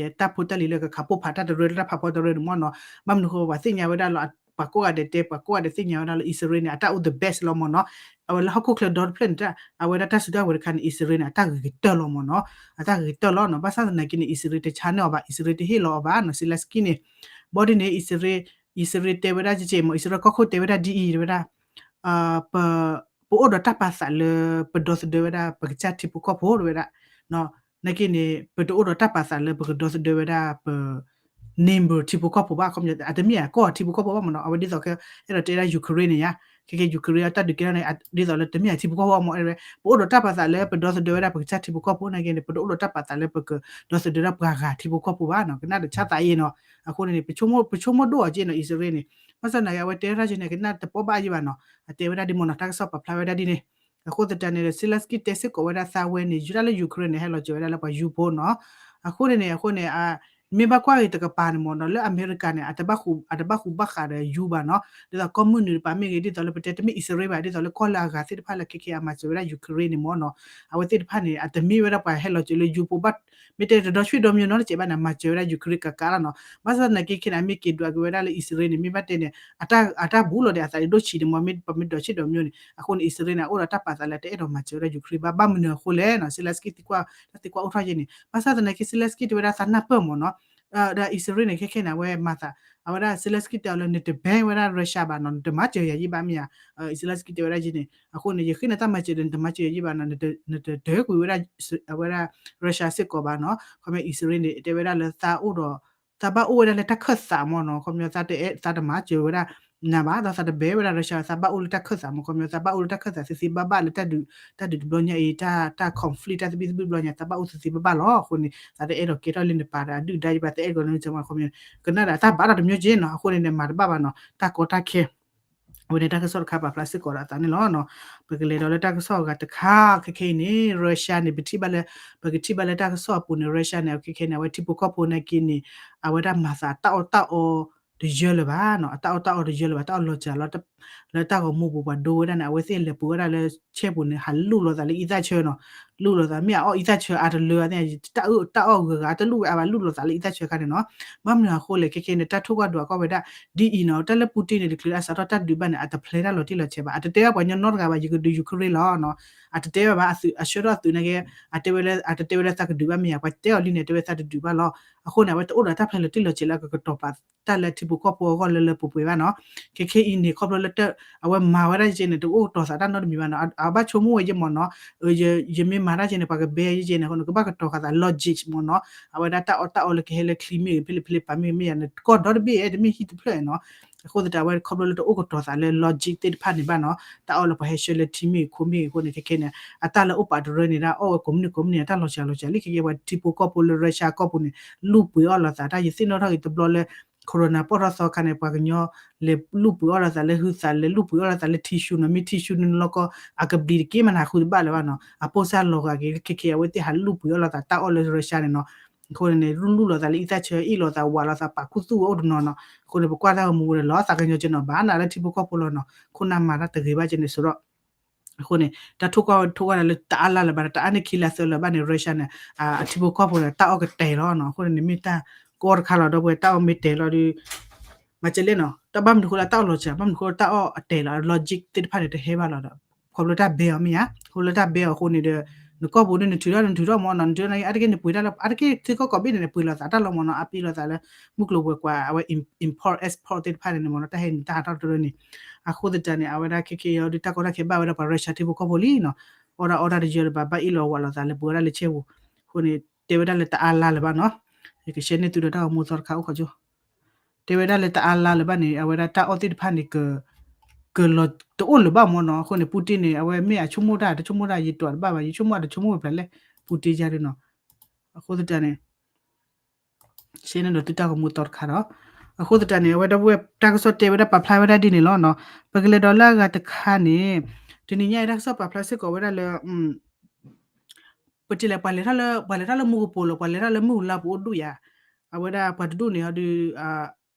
အတၢ်ဖိတၢ်လံၤလၢကခးပိၢ်ဖးတၢ်တရၢလၢတၢ်ဖးဖီတရၢန့ၣ်မ့ၢ်နီၤ. ဘၣ်မနုၤဃိပှၤသ့ၣ်ညါဝဲဒၣ်လီၤ ပှၤကိးဂၤဒဲးတဲ ပှၤကိးဂၤဒဲးသ့ၣ်ညါဝဲဒၣ်လၢ အံၣ်စရ့လးန့ၣ် အတၢ်အိၣ် the best လီၤမ့ၢ်နီၤ. အဝဲလၢဟီၣ်ခိၣ်ချၢဒီတဖျၢၣ်န့ၣ် အဝဲဒၣ်တၢ်စုတၢ်ဝဲၤတခါန့ၣ် အံၣ်စရ့လးန့ၣ် အတၢ်ဂ့ၤကတၢၢ်လီၤမ့ၢ်နီၤ. အတၢ်ဂ့ၤကတၢၢ်လီၤနီၤ. ဘၣ်ဆၣ်သနာ်က့န့ၣ် အံၣ်စရ့လးတဆါန့ၢ်အီၤဘၣ် အံၣ်စရ့လးတဟ့ၣ်လီၤအီၤဘၣ်နီၤ Zelensky န့ၣ်. ဘီဒ်န့ၣ် အံၣ်စရ့လးတဲဝဲဒၣ်က့မ့ၢ် အံၣ်စရ့လးကီၢ်ခိၣ်တဲဝဲဒၣ်ဒ်အံၤ တဲဝဲဒၣ် ပ ပအိၣ်ဒီးတၢ်ပာ်သးလၢ ပဒီသဒၢဝဲဒၣ် ပကစၢ်ထံဖိကီၢ်ဖိ တဲဝဲဒၣ်. နာ်က့န့ၣ် ပတအိၣ်ဒီးတၢ်ပာ်သးလၢပကဒီသဒၢဝဲဒၣ်ပ neighbor ထံဖိကီၢ်ဖိဘၣ် ခီပညီ အတမ့ၢ်အကီၢ်ထံဖိကီၢ်ဖိဘၣ်မ့ၢ်နီၤ. အဝဲဒ်သိးက အဲၣ်ဒိးတဲဝဲဒၣ် Ukraine န့ၣ်ယါ ခဲကဲ Ukraine အတၢ်ဒုးကဲထီၣ်န့ၣ် ဒ်သိးလၢတမ့ၢ်အထံဖိကီၢ်ဖိဘၣ်မ့ၢ် အဲၣ်ဒိးဝဲ ပအိၣ်ဒီးတၢ်ပာ်သးလၢပဒီသဒၢဝဲဒၣ်ပကစၢ်ထံဖိကီၢ်ဖိနာ်က့န့ၣ် ပတအိၣ်ဒီးတၢ်ပာ်သးလၢပကဒီသဒၢဒၣ်ပှၤဂၤထံဖိကီၢ်ဖိဘၣ်နီၤ ကနၣ်တဆါသးအံၤနီၤ. အဃိန့ၣ်န့ၣ် ပဆိကမိၣ်ဒိၣ်အီၤက့နီၤ အံၣ်စရ့လးန့ၣ်. ဘၣ်ဆၣ်သနာ်က့ အဝဲတဲဝဲဒၣ်က့န့ၣ် ကနၣ်တပီၢ်ဘၣ်ယံၤဘၣ်နီၤ အတဲဝဲဒၣ်ဒ်မ့ၢ်နီၤ တၢ်ကစီၣ်ပာ်ဖျါဝဲဒၣ်ဒ်န့ၣ်. အဃိသတးန့ၣ်ဒီး Zelensky တဲစ့ၢ်ကီးဝဲဒၣ်သးဝဲန့ၣ် ယူၤတၢ်လၢ Ukraine န့ၣ် ဟဲလီၤစၢၤဝဲဒၣ်လၢပှၤယူဖိနီၤ. အဃိန့ၣ်န့ၣ် အဃိန့ၣ် မ့ၢ်ဘၣ်ကွၢ်ဂ့ၤတကပၤန့ၣ်မ့ၢ်နီၤ လၢအမဲရကၤန့ၣ် အတဘၣ်ဃူဘၣ်ဃးဒီးယူဘၣ်နီၤ ဒ်သိးကီၢ်မုၢ်နုာ်တပၤမ့ၢ်ဂ့ၤ ဒ်သိးလၢပတဲတမ့ၢ်အံၣ်စရ့လးဘၣ် ဒ်သိးလၢကီၢ်လၢအဂၤသ့ၣ်တဖၣ်လၢခဲခဲအမၤစၢၤဝဲဒၣ် Ukraine န့ၣ်မ့ၢ်နီၤ. အဝဲသ့ၣ်တဖၣ်န့ၣ် အတမ့ၢ်ဝဲဒၣ်ပှၤဟဲလီၤစၢၤလၢယူဖိဘၣ် မ့ၢ်တဲတဒီဆွံၣ်ဒီမၠိနီတစဲးဘၣ်န့ၣ် မၤစၢၤဝဲဒၣ် Ukraine ကကးလီၤနီၤ. ဘၣ်ဆၣ်သနာ်က့ခဲန့ၣ် အမ့ၢ်က့ၤဒွးက့ၤဝဲဒၣ်လၢအံၣ်စရ့လးန့ၣ် မ့ၢ်ဘၣ်တဲန့ၣ် အတၢ်ဘူးလီၤဒီးအသးဒိၣ်ဆံးန့ၣ်မ့ၢ် မ့ၢ်ပမ့ၢ်ဒီဆွံၣ်ဒီမၠိန့ၣ် အဃိန့ၣ် အံၣ်စရ့လးန့ၣ် အအိၣ်ဒီးတၢ်ပာ်သးလၢတအဲၣ်ဒိးမၤစၢၤဝဲဒၣ် Ukraine ဘၣ် ဘၣ်မနုၤအဃိလဲၣ်နီၤ Zelensky သံကွၢ်တၢ်သံကွၢ်အိၣ်ထီၣ်ယဲန့ၣ် ဘၣ်ဆၣ်သနာ်က့ Zelensky တဲဝဲဒၣ်သးနၢ်ပၢၢ်မ့ၢ်နီၤ ဒီးအံၣ်စရ့လးန့ၣ် ခဲခဲန့ၣ် အဝဲမၤသး အဝဲဒၣ် Zelensky တဲအီၤလၢ နတဘဲဝဲဒၣ် Russia ဘၣ်နီၤ နတမၤစၢၤယၤယံၣ်ဘၣ်မ့ၢ်ဧါ. Zelensky တဲဝဲဒၣ်ယဲန့ၣ် အဃိန့ၣ် ယဃ့နတၢ်မၤစၢၤဒီး နတမၤစၢၤယၤယံၣ်ဘၣ်နီၤ နတဒၢကွံာ်ဝဲဒၣ် အဝဲဒၣ် Russia စ့ၢ်ကီးဘၣ်နီၤ. ခီဖျိအံၣ်စရ့လးန့ၣ် တဲဝဲဒၣ်လၢသးအိၣ်ဒီး သးဘၣ်အိၣ်ဝဲဒၣ်လၢတၢ်ခၢၣ်သးမ့ၢ်နီၤ ခီဖျိသးတအဲၣ် သးတမၤစၢၤဝဲဒၣ် နၤဘၣ် ဒီးသးတဘဲဝဲဒၣ် Russia သးဘၣ်အိၣ်လၢတၢ်ခၢၣ်သးမ့ၢ် ခီဖျိသးဘၣ်အိၣ်လၢတၢ်ခၢၣ်သးသ့သ့ဘၣ်ဘၣ်လၢတၢ်ဒုး တၢ်ဒုးတဘျီညါအံၤ တၢ် တၢ် conflict တၢ်သဘံၣ်သဘုၣ်ဘျီညါ သးဘၣ်အိၣ်သ့သ့ဘၣ်ဘၣ်လီၤ. အဃိန့ၣ် သးတအဲၣ်ဒိးကဲထီၣ်လၢနပာ်ဒီးအဒုၣ်ဒါယဘၣ် သးအဲၣ်ဒိးန့ၣ်မ့ၢ်ခီဖျိ ကနၣ်ဒီးတၢ်ဘၣ်ဒီးတမၠိက့နီၤ အဃိန့ၣ်န့ၣ် မၤတဘၣ်ဘၣ်နီၤ တၢ်ကီတၢ်ခဲ အဝဲန့ၣ်တၢ်ကစီၣ်တခါပာ်ဖျါစ့ၢ်ကီးဒီးအသးန့ၣ်လီၤ. ပကလဲၤဒီးလၢတၢ်ကစီၣ်အဂၤတခါ ခဲခဲအံၤန့ၣ် Russia န့ၣ် ပထံၣ်ဘၣ်လၢ ပကထံၣ်ဘၣ်လၢတၢ်ကစီၣ်အပူၤန့ၣ် Russia န့ၣ် ခဲခဲန့ၣ် အဝဲထံဖိကီၢ်ဖိနာ်က့န့ၣ် အဝဲဒၣ်မၤသးတၢ်အီၣ်တၢ်အီတယၢလၢၤဘၣ်နီၤ အတၢ်အီၣ်တၢ်အီတယၢလၢၤဘၣ် တၢ်အီၣ်လီၤစှၤလီၤ လၢတၢ်ဂီၤမူပူၤပှၤဒိဝဲဒၣ်န့ၣ် အဝဲသ့ၣ်လဲၤပှ့ၤဝဲဒၣ်လၢဆဲပူၤန့ၣ် ဟးလူၢ်လိာ်သးလၢအံသၣ်ဆၢနီၤ လူၢ်လိာ်သး မ့ၢ်အအီၣ်အံသၣ်ဆၢအါတလၢန့ၣ် တၢ်အီၣ်ဂၤဂၤတလူၢ်ဝဲအါဘၣ် လူၢ်လိာ်သးလၢအံသၣ်ဆၢခါန့ၣ်နီၤ. ဘၣ်မနုၤအဃိလဲၣ် ခဲခဲန့ၣ် တၢ်ထိၣ်ကွၢ်ဒိးအကီၢ်ဝဲဒၣ် ဒ်အံၤနီၤ တၢ်လၢ Putin န့ၣ် တချုးလၢအစးထီၣ်တၢ်ဒုးဘၣ်န့ၣ် အတဖျဲတၢ်လီၤတံၢ်လီၤဆဲးဘၣ် အတတဲဘၣ်ပှၤကညီနီတဂၤဘၣ် ယကဒုး Ukraine လီၤနီၤ အတတဲဘၣ်ဘၣ် အသုးအဆၢထီၣ်အသုးနာ်က့ အတဲဝဲလၢ အတတဲဝဲလၢသးကဒုးဘၣ်မ့ၢ်ဧါ ပှၤတဲအီၤလံန့ၣ် တဲဝဲသးတဒုးဘၣ်လီၤ. အဃိန့ၣ် အဝဲတအိၣ်ဒီးတၢ်ဖျဲလီၤတံၢ်လီၤဆဲးလၢအကကတီၤပာ်တၢ်လၢထံဖိကီၢ်ဖိအဂီၢ်လၢလၢပှဲၤပှဲၤဘၣ်နီၤ. ခဲခဲအံၤန့ၣ် ခီဖျိလၢ အဝဲမၤဝဲဒၣ်ယဲန့ၣ် တအိၣ်ကတီၤသးတၢ်နီတမံၤဘၣ်နီၤ အဘၣ်ဆိကမိၣ်ဝဲယဲမ့ၢ်နီၤ ယမ့ၢ်မၤတၢ်ယဲန့ၣ် ပှၤကဘဲယဲန့ၣ်အဃိန့ၣ် ကဘၣ်ကတီၤဃာ်သး logic မ့ၢ်နီၤ အဝဲဒၣ်တၢ်အီၣ်တၢ်အီလၢကဟဲလၢချံမ့ၢ်ဂ့ၤ ဖဲလဲၣ်ဖဲလဲၣ်ပာ်မ့ၢ်ဂ့ၤမ့ၢ်ယၤန့ၣ် ကီၢ်ဒီတဘ့ၣ်အဲၣ်တမ့ၢ်ဟံၣ်တဖျၢၣ်နီၤ အဃိသတး အဝဲခီဖျိလၢတအိၣ်ကတီၤသးလၢ logic သ့ၣ်တဖၣ်န့ၣ်ဘၣ်နီၤ တၢ်အီၣ်လၢပှၤဟဲဆှၢလၢထံမ့ၢ်ဂ့ၤခိမ့ၢ်ဂ့ၤအဃိန့ၣ် ခဲခဲန့ၣ် အတၢ်လၢအိၣ်ပာ်တရၢန့ၣ် တၢ်အီၣ်ဝဲကိးမုၢ်နံၤကိးမုၢ်နံၤ တၢ်လီၤစှၤလီၤစှၤလံ ခဲခဲပှၤထံဖိကီၢ်ဖိလၢ Russia ကီၢ်ပူၤန့ၣ် လူၢ်ပှ့ၤအီၣ်လိာ်သး တၢ်ယသ့ၣ်နီၣ်ထီၣ်က့ၤတဘျီလၢ corona ပီၣ်ထီၣ်သီခါန့ၣ် ပှၤကညီ လဲၤလူၢ်ပှ့ၤအီၣ်လိာ်သးလၢဟုသး လဲၤလူၢ်ပှ့ၤအီၣ်လိာ်သးလၢ tissue နီၤ မ့ၢ် tissue န့ၣ်လီၤကီ အကဘျံးတက့ၢ်မနၤဃုတဘၣ်လၢၤဘၣ်နီၤ အပိၢ်စၢ်လီၤဂာ်က့ၤ ခဲခဲအဝဲသ့ၣ်ဟးလူၢ်ပှ့ၤအီၣ်လိာ်သး တၢ်အီၣ်လၢ Russia န့ၣ်နီၤ အဃိန့ၣ်န့ၣ် လူၢ်လူၢ်လိာ်သးလၢအံသၣ်ဆၢ အ့ၣ်လိာ်သးဝးလိာ်သး ပာ်ခူသူၣ်ဝဲအိၣ်တနီၤနီၤ အဃိန့ၣ် ပကွၢ်တၢ်ဂီၤမူဝဲဒီးလီၤသးကညီၤက့ၤနီၤ ဘၣ်နၤလၢထံဖိကီၢ်ဖိလီၤနီၤ ခိၣ်နၢ်မၤတၢ်တဂ့ၤဘၣ်က့ၤန့ၣ်ဆိုတော့ အဃိန့ၣ် တၢ်ထိၣ်ကွၢ်ထိၣ်ကွၢ်ဒၣ်လၢတအါလါလၢၤဘၣ် တအါန့ၢ်ခံလါသၢလါဘၣ်န့ၣ် Russia န့ၣ် အထံဖိကီၢ်ဖိန့ၣ် တၢ်အီၣ်ကတဲာ်လီၤနီၤ အဃိန့ၣ်န့ၣ် မ့ၢ်တၢ်ကီတခါလီၤ ဒီပုၢ်ဝဲၢ် တၢ်အီၣ်မ့ၢ်တဲာ်လီၤဒီး မၤစၢၤလဲၣ်နီၤ တၢ်ဘၣ်မနုၤဃိလၢတၢ်အီၣ်လီၤစှၤ ဘၣ်မနုၤဃိလၢတၢ်အီၣ်အတဲာ်လီၤ logic သ့ၣ်တဖၣ်န့ၣ် တဟဲဘၣ်လီၤဒီး ခီဖျိတၢ်ဘဲအီၤမ့ၢ်ဧါ ခီဖျိတၢ်ဘဲအီၤအဃိန့ၣ်ဒီး နကီၢ်ပူၤန့ၣ် နထုးထီၣ်နထုးထီၣ်မ့ၢ်နီၤ နထုးထီၣ်န့ၣ် အါတက့ၢ်န့ၣ်ပှ့ၤတၢ်လၢ အါတက့ၢ်ထံကီၢ်ကိးဘ့ၣ်န့ၣ် ပှ့ၤလိာ်သးတၢ်လီၤမ့ၢ်နီၤ အပ့ၤလိာ်သးလၢ မုၢ်ကျိၤဝဲၤကွာ် အဝဲ import export သ့ၣ်တဖၣ်န့ၣ်မ့ၢ်နီၤ တၢ်ဟဲနုာ်တၢ်ဟးထီၣ်တရၢန့ၣ် အဃိသတးန့ၣ် အဝဲဒၣ်ခဲခဲအံၤဒီး တၢ်ကီတၢ်ခဲဘၣ်ဝဲဒၣ်ပှၤ Russia ထံဖိကီၢ်ဖိလံနီၤ အီၣ်ဒၣ်အီဒၣ်တယၢလၢၤဘၣ် ဘၣ်အ့ၣ်လိာ်ဝးလိာ်သးလၢပှ့ၤဝဲဒၣ်လၢဆဲပူၤ အဃိန့ၣ် တဲဝဲဒၣ်လၢတအါလါလၢၤဘၣ်နီၤ ယကရှဲန့ၢ်သုဒီးတၢ်ဂီၤမူသီတခါအိၣ်ခိးကၠိ တဲဝဲဒၣ်လၢတအါလါလၢၤဘၣ်န့ၣ် အဝဲဒၣ်တၢ်အီၣ်သ့ၣ်တဖၣ်န့ၣ် ကလီၤတအိၣ်လၢၤဘၣ်မ့ၢ်နီၤ အဃိန့ၣ် Putin န့ၣ် အဝဲမ့ၢ်အဆိကမိၣ်တၢ် တဆိကမိၣ်တၢ် ယတိၤတဘၣ်ဘၣ် ယဆိကမိၣ်တၢ်တဆိကမိၣ်ဝဲဖျါလဲၣ် Putin ယါဒ်နီၤ အဃိသတးန့ၣ် ရှဲန့ၢ်ဒီးသုတၢ်ဂီၤမူသီတခါဒီး အဃိသတးန့ၣ် အဝဲဒၣ်ဝဲတၢ်ကစီၣ်တဲဝဲဒၣ်ပာ်ဖျါဝဲဒၣ်ဒ်န့ၣ်လီၤနီၤ ပကလဲၤဒီးလၢအဂၤတခါန့ၣ် တနံၤညါအံၤတၢ်ကစီၣ်ပာ်ဖျါစ့ၢ်ကီးဝဲဒၣ်လၢ ပတဲလဲၣ် ပှၤလဲၤထီၣ်လၢ ပှၤလဲၤထီၣ်လၢမူကပိာ်လီၤ ပှၤလဲၤထီၣ်လၢမုၢ်ဟူလါပူၤအိၣ်ဒူၣ်ယါ အဝဲဒၣ်ပှၤတဒူၣ်န့ၣ်ဒီး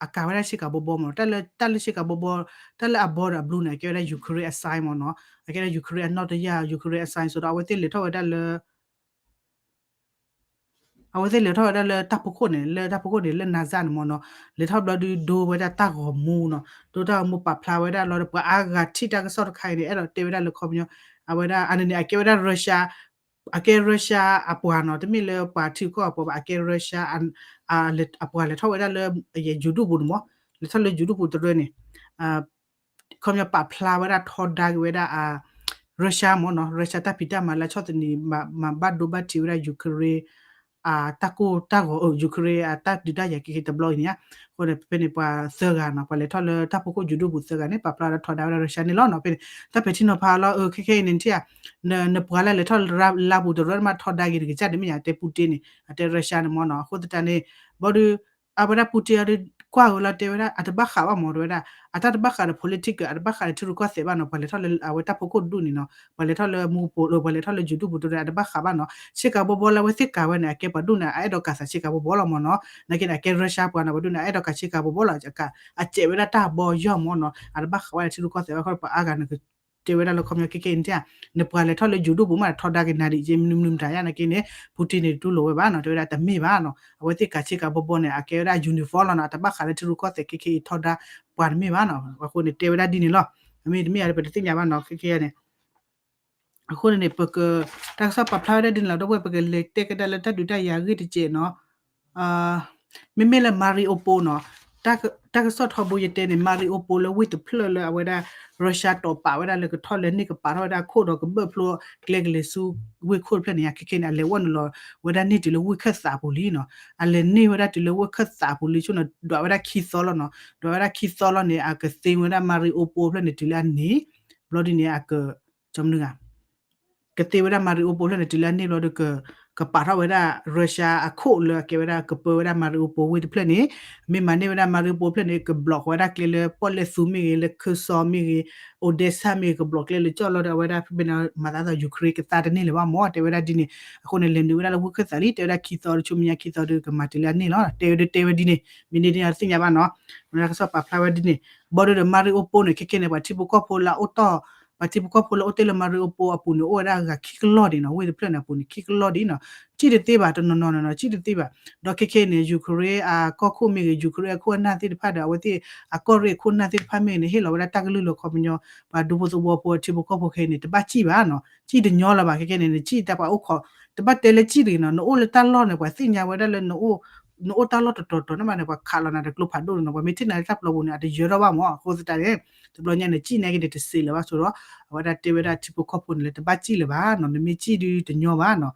အကၤဝဲဒၣ်ဆ့ကၤဘီဘီမ့ၢ်နီၤ တၢ်လၢ တၢ်လၢဆ့ကၤဘီဘီ တၢ်လၢအဘီဒီးအဘျူးန့ၣ် အကဲဝဲဒၣ် Ukraine အ sign မ့ၢ်နီၤ အကဲဒၣ် Ukraine အနီၣ်တယၢ် Ukraine အ sign ဆိုတော့ အဝဲသ့ၣ်လဲၤထီၣ်ဝဲဒၣ်လၢ အဝဲသ့ၣ်လဲၤထီၣ်ဝဲဒၣ်လၢတၢ်ဖီခိၣ်န့ၣ် လၢတၢ်ဖီခိၣ်န့ၣ် လၢ NASA န့ၣ်မ့ၢ်နီၤ, လဲၤထီၣ်ဘျီဒုးဒိဝဲဒၣ်တၢ်ဂီၤမူနီၤ, ဒိတၢ်ဂီၤမူပာ်ဖျါဝဲဒၣ်လီၤဒီး ပှၤအါဂၤထံၣ်တၢ်ကစီၣ်တခါအံၤန့ၣ် အဲၣ်ဒိးတဲဝဲဒၣ်လၢခီပညီ အဝဲဒၣ်အန့ၣ်န့ၣ် အကဲဝဲဒၣ် Russia အကဲ Russia အပှၤနီၤ, တမ့ၢ်လၢပှၤထံကီၢ်အပှၤဘၣ်, အကဲ Russia အပှၤလဲၤထီၣ်ဝဲဒၣ်လၢ YouTube ပူၤန့ၣ်မ့ၢ်, လဲၤထီၣ်လၢ YouTube ပူၤတရၢန့ၣ် ခီပညီပာ်ဖျါဝဲဒၣ်ထီဒါက့ၤဝဲဒၣ် Russia မ့ၢ်နီၤ, Russia တၢ်ဖံးတၢ်မၤလၢဆီၣ်သနံး မၤဘၣ်ဒိဘၣ်ထံးဝဲဒၣ် Ukraine အတၢ်ကိၢ်တၢ်ဂီၤ Ukraine အတၢ်ဒုးတၢ်ယၤက့ၤက့ၤတဘျီအံၤန့ၣ်ဧါ, အဃိန့ၣ် ဖဲန့ၣ်ပှၤသၢဂၤနီၤ ပှၤလဲၤထီၣ်လၢတၢ်ဖီခိၣ် YouTube ပူၤသၢဂၤန့ၣ် ပာ်ဖျါဝဲဒၣ်ထီဒါဝဲဒၣ် Russia န့ၣ်လီၤနီၤ. ဖဲန့ၣ် တၢ်ပဲာ်ထံနီၤဖးလီၤ အခဲခဲအံၤန့ၣ်ထံၣ်ဧါ, နပှၤလၢလဲၤထီၣ်လၢလါပူၤတရၢမးထီဒါက့ၤနကစၢ်တမ့ၢ်ဧါ, တဲ Putin န့ၣ် အတဲ Russia န့ၣ်မ့ၢ်နီၤ, အဃိသတးန့ၣ် ဘျီဒုး အဝဲဒၣ် Putin အီၤဒုး ကွၢ်ဝဲလီၤတဲဝဲဒၣ် အတဘၣ်ဃးဘၣ်မ့ၢ်တဲဝဲဒၣ်, အတၢ်တဘၣ်ဃးဒီး political အတဘၣ်ဃးဒီးထံရူၢ်ကီၢ်သဲးဘၣ်နီၤ, ပှၤလဲၤထီၣ်လၢအဝဲတၢ်ဖီခိၣ်ဒူၣ်န့ၣ်နီၤ, ပှၤလဲၤထီၣ်လၢမူပူၤ ပှၤလဲၤထီၣ်လၢ YouTube ပူၤတရၢ အတဘၣ်ဃးဘၣ်နီၤ, ဆ့ကၤဘီဘီလၢအဝဲသ့ၣ်ကၤဝဲန့ၣ် အကဲပှၤဒူၣ်န့ၣ် အအဲၣ်ဒိးကၤသးဆ့ကၤဘီဘီလီၤမ့ၢ်နီၤ, နာ်က့န့ၣ် အကဲ Russia ပှၤန့ၣ် ပှၤဒူၣ်န့ၣ် အအဲၣ်ဒိးကၤဆ့ကၤဘီဘီလီၤ, အစဲးဝဲဒၣ်တၢ်ဘီယီၢ်မ့ၢ်နီၤ, အတဘၣ်ဃးဝဲဒၣ်ထံရူၢ်ကီၢ်သဲးဘၣ်ဃိ ပှၤအါဂၤန့ၣ် တဲဝဲဒၣ်လၢခီပညီခဲခဲအံၤန့ၣ် နပှၤလဲၤထီၣ်လၢ YouTube ပူၤမး ထီဒါက့ၤနၤဒ်အံၤ မနုၤမနုၤမတၤယါနာ်က့န့ၣ် Putin န့ၣ် တတူၢ်လိာ်ဝဲဘၣ်နီၤ, တဲဝဲဒၣ်တမ့ၢ်ဘၣ်နီၤ, အဝဲသ့ၣ်ကၤဆ့ကၤဘီဘီန့ၣ် အကဲဝဲဒၣ် uniform လီၤနီၤ, အတဘၣ်ဃးလၢထံရူၢ်ကီၢ်သဲးခဲခဲအံၤထီဒါပှၤတမ့ၢ်ဘၣ်နီၤ, အဃိန့ၣ် တဲဝဲဒၣ်ဒ်န့ၣ်လီၤ, အမ့ၢ်တမ့ၢ်ဧါ ပတသ့ၣ်ညါဘၣ်နီၤ ခဲခဲအံၤန့ၣ် အဃိန့ၣ်န့ၣ် ပက တၢ်ကစီၣ်ပာ်ဖျါဝဲဒၣ်ဒ်န့ၣ်လီၤ, ဒီပုၢ်ဝဲၢ် ပကလဲၤတဲကဒါလၢတၢ်ဒုးတၢ်ယၤအဂ့ၢ်တစဲးနီၤ, မ့မ့ၢ်လၢ Mariupol နီၤ, တၢ်ကစီၣ်ထီဘိယတဲန့ၣ် Mariupol လၢဝ့ၢ်တဖျၢၣ်လၢအဝဲဒၣ် Russia တီၢ်ပာ်ဝဲဒၣ်လၢကထီၣ်လဲၤန့ၢ်ကပာ်ထီၣ်ဝဲဒၣ်အခိၣ်ဒီးကဘၢၣ်ဖျိကျဲကလဲၤဆူဝ့ၢ်ခိၣ်တဖျၢၣ်န့ၣ် ခဲခဲန့ၣ် အလဲၤဝဲနုာ်လီၤဝဲဒၣ်န့ၢ်တုၤလၢဝ့ၢ်ခၢၣ်သးပူၤလံနီၤ, အလဲၤန့ၢ်ဝဲဒၣ်တုၤလၢဝ့ၢ်ခၢၣ်သးပူၤလံဆိနီၤ, ဒွးဝဲဒၣ်ခံသီလီၤနီၤ, ဒွးဝဲဒၣ်ခံသီလီၤန့ၣ် အကသ့ဝဲဒၣ် Mariupol ဖျၢၣ်န့ၣ်တုၤလၢအန့ၣ်, ဘျီဒ်န့ၣ် အက ကသ့ဝဲဒၣ် Mariupol ဖျၢၣ်န့ၣ် တုၤလၢအန့ၢ်ဘျီဒီး ကပာ်ထီၣ်ဝဲဒၣ် Russia အခိၣ်လၢအကဲဝဲဒၣ်ကပၢဝဲဒၣ် Mariupol ဝ့ၢ်တဖျၢၣ်န့ၣ်, မ့ၢ်မၤန့ၢ်ဝဲဒၣ် Mariupol ဖျၢၣ်န့ၣ် ကဘျီးဃီဝဲဒၣ်ကျဲလၢ ပီၣ်လဲၣ်သူမ့ၢ်ဂ့ၤ, လၢ Kherson မ့ၢ်ဂ့ၤ, Odesa မ့ၢ်ဂ့ၤ, ကဘျီးကျဲလၢကၠီၣ်လီၤဒီး အဝဲဒၣ်ဖဲန့ၣ် မၤသးဒ်သိး Ukraine ကသါတန့ၢ်လၢၤဘၣ်မ့ၢ် တဲဝဲဒၣ်ဒ်န့ၣ်, အဃိန့ၣ် လဲၤနုာ်ဝဲဒၣ်လၢဝ့ၢ်ခၢၣ်သးလံ, တဲဝဲဒၣ်ခံသီဒီး ဆူမဲာ်ညါခံသီဒီး ကမၤတုၤလၢအန့ၢ်လီၤ, တဲဝဲဒၣ်တဲဝဲဒ်န့ၣ်, မ့ၢ်န့ၢ်ဒ်န့ၣ် တသ့ၣ်ညါဘၣ်နီၤ, တၢ်ကစီၣ်ပာ်ဖျါဝဲဒ်န့ၣ်, ဘျီဒီး Mariupol န့ၣ် ခဲခဲန့ၣ် ပှၤထံဖိကီၢ်ဖိလၢအအိၣ်တီၢ် ပှၤထံဖိကီၢ်ဖိလၢအိၣ်တ့ၢ်လၢ Mariupol အပူၤန့ၣ် အိၣ်ဝဲဒၣ်အဂၤခံကလီၢ်ဒံးနီၤ, ဝ့ၢ်တဖျၢၣ်န့ၣ်အပူၤန့ၣ် ခံကလီၢ်ဒံးနီၤ, စံၣ်တသ့ဘၣ် တနီၤနီၤနီၤနီၤ စံၣ်တသ့ဘၣ်, ဒီးခဲခဲန့ၣ် Ukraine အကီၢ်ခိၣ်မ့ၢ်ဂ့ၤ, Ukraine အခိၣ်အနၢ်သ့ၣ်တဖၣ်ဒီး အဝဲသ့ၣ်အကီၢ်ရ့ၣ်အခိၣ်အနၢ်သ့ၣ်တဖၣ်မ့ၢ်ဂ့ၤန့ၣ် ဟ့ၣ်လီၤဝဲဒၣ်တၢ်ကလုၢ်လၢခီပညီ, ပှၤဒူဖိသဝီဖိထံဖိကီၢ်ဖိခဲအံၤန့ၣ် တဘၣ်စံၣ်ဘၣ်နီၤ, စံၣ်တညီလၢၤဘၣ် ခဲခဲန့ၣ် နစံၣ်တၢ်ပှၤအိၣ်ခိး, တဘၣ်တဲလၢစံၣ်တဂ့ၤနီၤ, နအိၣ်လၢတၢ်လီၢ်န့ၣ် ပှၤသ့ၣ်ညါဝဲဒၣ်လၢ နအိၣ်တၢ်လီၢ်တတီၤတီၤန့ၣ်ဘၣ်န့ၣ် ပှၤခးလီၤနၤဒီးကျိဖးဒိၣ်န့ၣ်နီၤ, ပှၤမ့ၢ်ထံၣ်နၤလၢတၢ်ပျီပူၤန့ၣ် အတယၢၤထီၣ်ဘၣ်မ့ၢ်, အဃိသတးန့ၣ် တဘျီညါန့ၣ် စံၣ်နာ်က့န့ၣ် တစ့းလၢၤဘၣ်ဆိဒီး အဝဲဒၣ်တဲဝဲဒၣ်ထံဖိကီၢ်ဖိန့ၣ်လၢတဘၣ်စံၣ်လၢၤဘၣ်နီၤ, နမ့ၢ်စံၣ်ဒုးတညီဘၣ်နီၤ,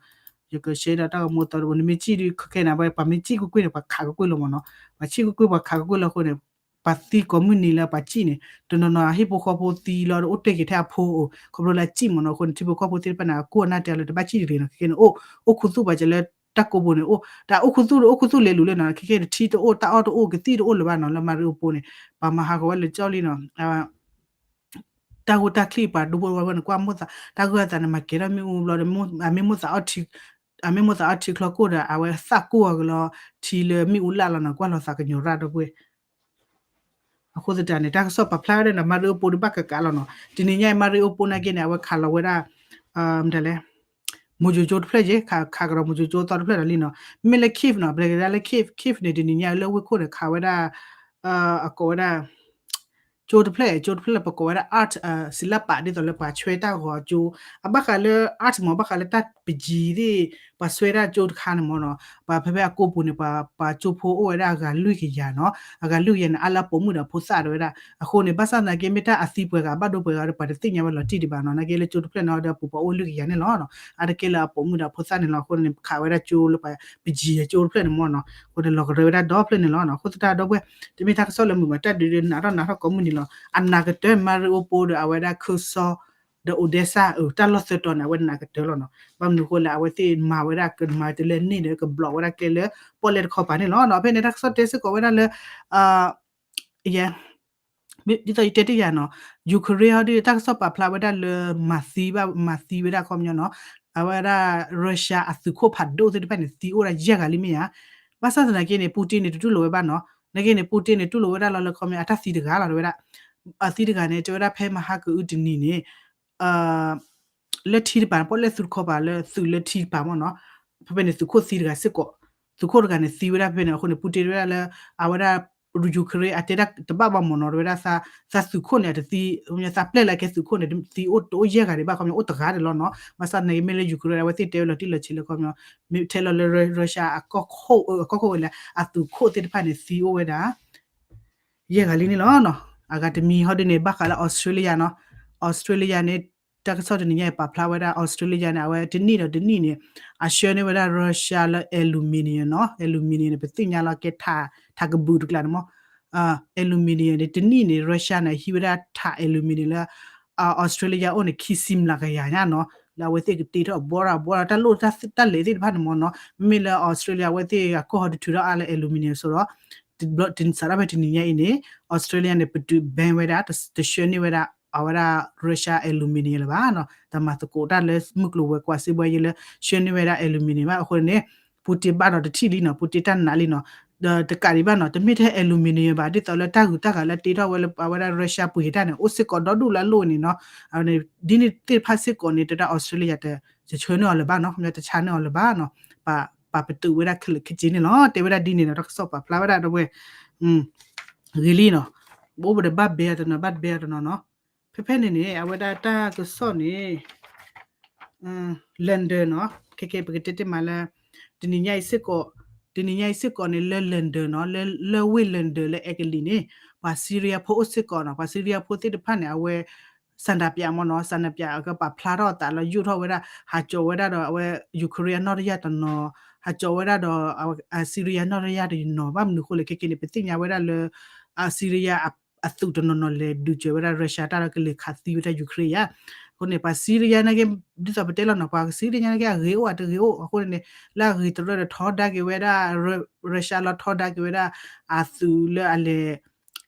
ယကရှဲဒီးတၢ်ဂီၤမူအသီတဘိ နမ့ၢ်စံၣ်ဒုးခဲခဲန့ၣ် ပှၤမ့ၢ်စံၣ်ကွ့ၢ်ကွ့ၢ်န့ၣ် ပှၤခးကွ့ၢ်ကွ့ၢ်လီၤမ့ၢ်နီၤ, ပှၤစံၣ်ကွ့ၢ်ကွ့ၢ် ပှၤခးကွ့ၢ်ကွ့ၢ်လီၤအဃိန့ၣ် ပှၤသံကိးမုၢ်နံၤလၢပှၤစံၣ်န့ၣ် တနီၤနီၤအဟံၣ်ဖိဃီဖိသံလီၤဒီးအိၣ်တ့ၢ်က့ၤထဲအဖိအိၣ် ခီဖျိလၢအစံၣ်မ့ၢ်နီၤ, အဃိန့ၣ် ထံဖိကီၢ်ဖိသ့ၣ်တဖၣ်န့ၣ် အကိၢ်အနၢ်တဲလၢတဘၣ်စံၣ်တဂ့ၤနီၤ, ခဲခဲန့ၣ် အိၣ် အိၣ်ခူသူၣ်ပှၤစၢၤလၢတၢ်ကိးပူၤန့ၣ် အိၣ် တၢ်အိၣ်ခူသူၣ်ဒီးအိၣ်ခူသူၣ်လဲၤလူၤလၢနီၤ, ခဲခဲန့ၣ် ထံတအိၣ်တၢ်အီၣ်တအိၣ်ကသံၣ်တအိၣ်လၢၤဘၣ်နီၤ, လၢ Mariupol န့ၣ် ပှၤမၤဟးဂီၤဝဲလၢကၠီလံနီၤ တၢ်ဂိၢ်တၢ်ချံၣ်ပှၤဒူဖိဝဲန့ၣ် ကွၢ်မိၣ်သး တၢ်ဂိၢ်အသးန့ၣ် မၤကဲထီၣ်မ့ၣ်အူဘျီဒီး အမ့ၢ်မိၣ်သးအီထံ အမ့ၢ်မိၣ်သးအီထံချီခိၣ်ဒီး အဝဲသၣ်ကိၢ်အီၤကလီၤ ထံလၢမ့ၣ်အူလၢ်လီၤနီၤ ကွၢ်လီၤသးကညီၤရၣ်ဒီပုၢ်ဝဲၢ် အဃိသတးန့ၣ် တၢ်ကစီၣ်ပာ်ဖျါဝဲဒၣ်နီၤ Mariupol ဒုးဘၣ်ကကးလီၤနီၤ တနံၤညါအံၤ Mariupol နာ်က့န့ၣ် အဝဲခးလီၤဝဲဒၣ် မတၤလဲၣ် မိၤစိၤကၠိတဖျၢၣ်ယဲ ခးကဒီးမိၤစိၤကၠိသီတဖျၢၣ်ဒီးလံနီၤ မ့မ့ၢ်လၢ Kyiv နီၤ ပျဲကဒါလၢ Kyiv Kyiv န့ၣ် တနံၤညါအံၤလၢဝ့ၢ်ခိၣ်န့ၣ် ခးဝဲဒၣ် အကိးဝဲဒၣ် ကၠိတဖျၢၣ် ကၠိတဖျၢၣ်လၢပကိးဝဲဒၣ် art စံလၢပာ်ဒ်သိးလၢပှၤဆွဲတၢ်ဂီၤကၠိ အဘၣ်ဃးလၢ art မ့ၢ် ဘၣ်ဃးလၢတၢ်ပယံၤသ့ၣ် ပှၤဆွဲတၢ်ကၠိတခါန့ၣ်မ့ၢ်နီၤ ပှၤဖဲဖဲအကိးပူၤန့ၣ် ပှၤပှၤကၠိဖိအိၣ်ဝဲဒၣ်အဂၤလွံၢ်ကယၤနီၤ အဂၤလွံၢ်ကယၤန့ၣ် အါလၢအပိာ်မုၣ်ဒီးဖိသၣ်တဝဲဒၣ် အဃိန့ၣ် ဘၣ်ဆၣ်သနာ်က့ မ့ၢ်တၢ်အသံပှဲၤဂၤ အဘၣ်ဒိပှဲၤဂၤဒီး ပှၤတသ့ၣ်ညါဝဲလီၤတံၢ်ဒံးဘၣ်နီၤ နာ်က့လၢကၠိတဖျၢၣ်န့ၣ်ဒီး ပူၤပှၤအိၣ်လွံၢ်ကယၤန့ၣ်လီၤ အါတက့ၢ်လၢအပိာ်မုၣ်ဒီးဖိသၣ်န့ၣ်လီၤ အဃိန့ၣ် ခးဝဲဒၣ်ကၠိလၢပှၤပယံၤကၠိတဖျၢၣ်န့ၣ်မ့ၢ်နီၤ အဃိန့ၣ် လီၤကရၢဝဲဒၣ်ဒီဖျၢၣ်န့ၣ်လီၤ အဃိသတးဒီပုၢ်ဝဲၢ် တမ့ၢ်တၢ်ကစီၣ်လၢမုာ်ဘၣ် တၢ်ဒုးဒုးနးထီၣ်နးထီၣ်ကိးမုၢ်နံၤလီၤ အနးကတၢၢ် Mariupol ဒီးအဝဲဒၣ် Kherson ဒီး Odesa တၢ်လီၢ်သၢတီၤန့ၣ် အဝဲနးကတၢၢ်လီၤနီၤ ဘၣ်မနုၤအဃိလဲၣ် အဝဲသ့ၣ်မၤဝဲဒၣ်ကမၤတုၤလၢန့ၣ်ဒီး ကဘျီးဝဲဒၣ်ကျဲလၢပီၣ်လဲၣ်တခီပၤန့ၣ်လီၤ ဖဲန့ၣ် တၢ်ကစီၣ်တဲစ့ၢ်ကီးဝဲဒၣ်လၢ ယဲ ဒ်သိးယတဲတ့ၢ်ယၤနီၤ Ukraine ဟီဒုး တၢ်ကစီၣ်ပာ်ဖျါဝဲဒၣ်လၢ မၤသံဘၣ် မၤသံဝဲဒၣ်ခီပညီနီၤ အဝဲဒၣ် Russia အသုးခိၣ်ဖးဒိၣ်သ့ၣ်တဖၣ်န့ၣ် သံအိၣ်ဒၣ်ယဲၢ်ဂၤလံမ့ၢ်ဧါ ဘၣ်ဆၣ်သနာ်က့န့ၣ် Putin န့ၣ် တတူၢ်လိာ်ဝဲဘၣ်နီၤ နာ်က့န့ၣ် Putin န့ၣ် တူၢ်လိာ်ဝဲဒၣ်လီၤလၢခီပညီ အတၢ်သံတဂၤလီၤ တဲဝဲဒၣ် အသံတဂၤန့ၣ် တဲဝဲဒၣ်ဖဲမဟါကအုတနံၤန့ၣ် လၢထံတပၤ ပီၣ်လဲၣ်သုတခီပၤလၢသုးလၢထံတပၤမ့ၢ်နီၤ ဖဲဖဲန့ၣ် သုးခိၣ်သံတဂၤစ့ၢ်ကီး သုးခိၣ်တဂၤန့ၣ်သံဝဲဒၣ်ဖဲန့ၣ် အဃိန့ၣ် Putin တဲဝဲဒၣ်လၢ အဝဲဒၣ် Ukraine အတဲဒၣ်တဘၣ်ဘၣ်မ့ၢ်နီၤ တဲဝဲဒၣ် သးသုးခိၣ်န့ၣ် အတသံ သးပျဲၢ်လၢအကဲသုးခိၣ်န့ၣ် သံအိၣ်တအိၣ်ယဲၢ်ဂၤဒံးဘၣ် ခီပညီအိၣ်တဂၤန့ၣ်လီၤနီၤ ဘၣ်ဆၣ်န့ၣ်မ့ၢ်လၢ Ukraine အဝဲသ့ၣ်တဲဝဲလီၤတံၢ်လီၤဆဲးလၢခီပညီ မ့ၢ်ထဲလီၤလၢ Russia အကီၢ်ခိၣ်ဝဲလၢ အသုးခိၣ်သ့ၣ်တဖၣ်န့ၣ် သံအိၣ်ဝဲဒၣ် ယဲၢ်ဂၤလံန့ၣ်လီၤနီၤ အဂၤတမံၤဟီဒ်န့ၣ် ဘၣ်ဃးလၢ Australia နီၤ Australia န့ၣ် တၢ်ကစီၣ်တနံၤညါအံၤပာ်ဖျါဝဲဒၣ် Australia န့ၣ် အဝဲတနံၣ်ဒီးတနံၣ်န့ၣ် အဆှၢန့ၢ်ဝဲဒၣ် Russia လၢ aluminium နီၤ aluminium န့ၣ် ပသ့ၣ်ညါလီၤကဲ ထးကဘုးတကျါန့ၣ်မ့ၢ် aluminium န့ၣ် တနံၣ်န့ၣ် Russia န့ၣ် ဟံးဝဲဒၣ်ထး aluminium လၢ Australia အိၣ်န့ၣ် ခံဆံမျးကယၤညါနီၤ လၢအဝဲသ့ၣ်ကတ့ထီၣ်အဘှီရၣ်ဘှီရၣ် တၢ်လိၣ်တၢ်လဲၤသ့ၣ်တဖၣ်န့ၣ်မ့ၢ်နီၤ မ့မ့ၢ်လၢ Australia အဝဲသ့ၣ်အကီၢ်ဟီတထုးထီၣ်အါလၢ aluminium အစိၤဒီး စးထီၣ်ဖဲတနံၤညါအံၤန့ၣ် Australia န့ၣ် ပတုာ် ban ဝဲဒၣ် တဆှၢန့ၢ်ဝဲဒၣ် အဝဲဒၣ် Russia aluminium လၢၤဘၣ်နီၤ တမၤသကိးတၢ်လၢမုၢ်ကျိၤဝဲၤကွာ်စ့ဘှဲယဲလၢ ဆှၢန့ၢ်ဝဲဒၣ် aluminium ဘၣ်အဃိန့ၣ် Putin ဘၣ်ဒီးတထံၣ်လံနီၤ Putin တၢ်နာ်လံနီၤ ဒီးတကးဒံးဘၣ်နီၤ တမ့ၢ်ထဲ aluminium ဘၣ် ဒ်သိးလၢတၢ်ဂုၤတၢ်ဂၤလၢတ့ထီၣ်ဝဲလၢအဝဲဒၣ် Russia ပှ့ၤတၢ်န့ၣ် အိၣ်စ့ၢ်ကီးဒီဒူၣ်လၢအလိၣ်န့ၣ်နီၤ ဒ်န့ၣ်သ့ၣ်တဖၣ်စ့ၢ်ကီးန့ၣ် တဲဒၣ် Australia တဆှၢန့ၢ်အီၤလၢၤဘၣ်နီၤ ခီပညီတဆှၢန့ၢ်အီၤလၢၤဘၣ်နီၤ ပာ်ပတုာ်ဝဲဒၣ်ခဲလၢာ်ခဲဆ့န့ၣ်လီၤ တဲဝဲဒၣ်ဒ်န့ၣ်နီၤ တၢ်ကစီၣ်ပာ်ဖျါဝဲဒၣ်ဒီပုၢ်ဝဲၢ် ဂ့ၤလံနီၤ ပအိၣ်ပဒီးဘၣ်ဘဲအီၤတနီၤ ဘၣ်ဘဲအီၤတနီၤနီၤ ဖဲဖဲန့ၣ်န့ၣ် အဝဲဒၣ်တၢ်ကစီၣ်န့ၣ် London နီၤ ခဲကဲပကတဲတ့ၢ်မးလၢ တနံၤညါအံၤစ့ၢ်ကီး တနံၤညါအံၤစ့ၢ်ကီးန့ၣ် လၢ London နီၤ လၢ လၢဝ့ၢ် London လၢအဲကလံးန့ၣ် ပှၤ Syria ဖိအိၣ်စ့ၢ်ကီးနီၤ ပှၤ Syria ဖိသ့ၣ်တဖၣ်န့ၣ် အဝဲ ဆန္ဒပြ မ့ၢ်နီၤ ဆန္ဒပြ အကပာ်ဖျါထီၣ်အသးလီၤ ယိၣ်ထီၣ်ဝဲဒၣ် ဟးကၠီၤဝဲဒၣ်ဒီးအဝဲ Ukraine အနီၢ်တယၢ်တနီၤ ဟးကၠီၤဝဲဒၣ်ဒီး Syria အနီၢ်တယၢ်တနီၤ ဘၣ်မနုၤအဃိလဲၣ် ခဲကဲန့ၣ် ပသ့ၣ်ညါဝဲဒၣ်လၢ Syria အသုးတနီၤနီၤလဲၤဒုးစၢၤဝဲဒၣ် Russia တၢ်ဒီးကလဲၤခးသံဝဲဒၣ် Ukraine ဧါ အဃိန့ၣ် ပှၤ Syria နာ်က့ ဒ်သိးပတဲလီၤနီၤ ပှၤ Syria နာ်က့ အဂ့ၤအိၣ်အတဂ့ၤအိၣ် အဃိန့ၣ် လၢအဂ့ၤတရၢဒီးထီဒါက့ၤဝဲဒၣ် Russia လီၤထီဒါက့ၤဝဲဒၣ် အသုးလၢအလဲၤ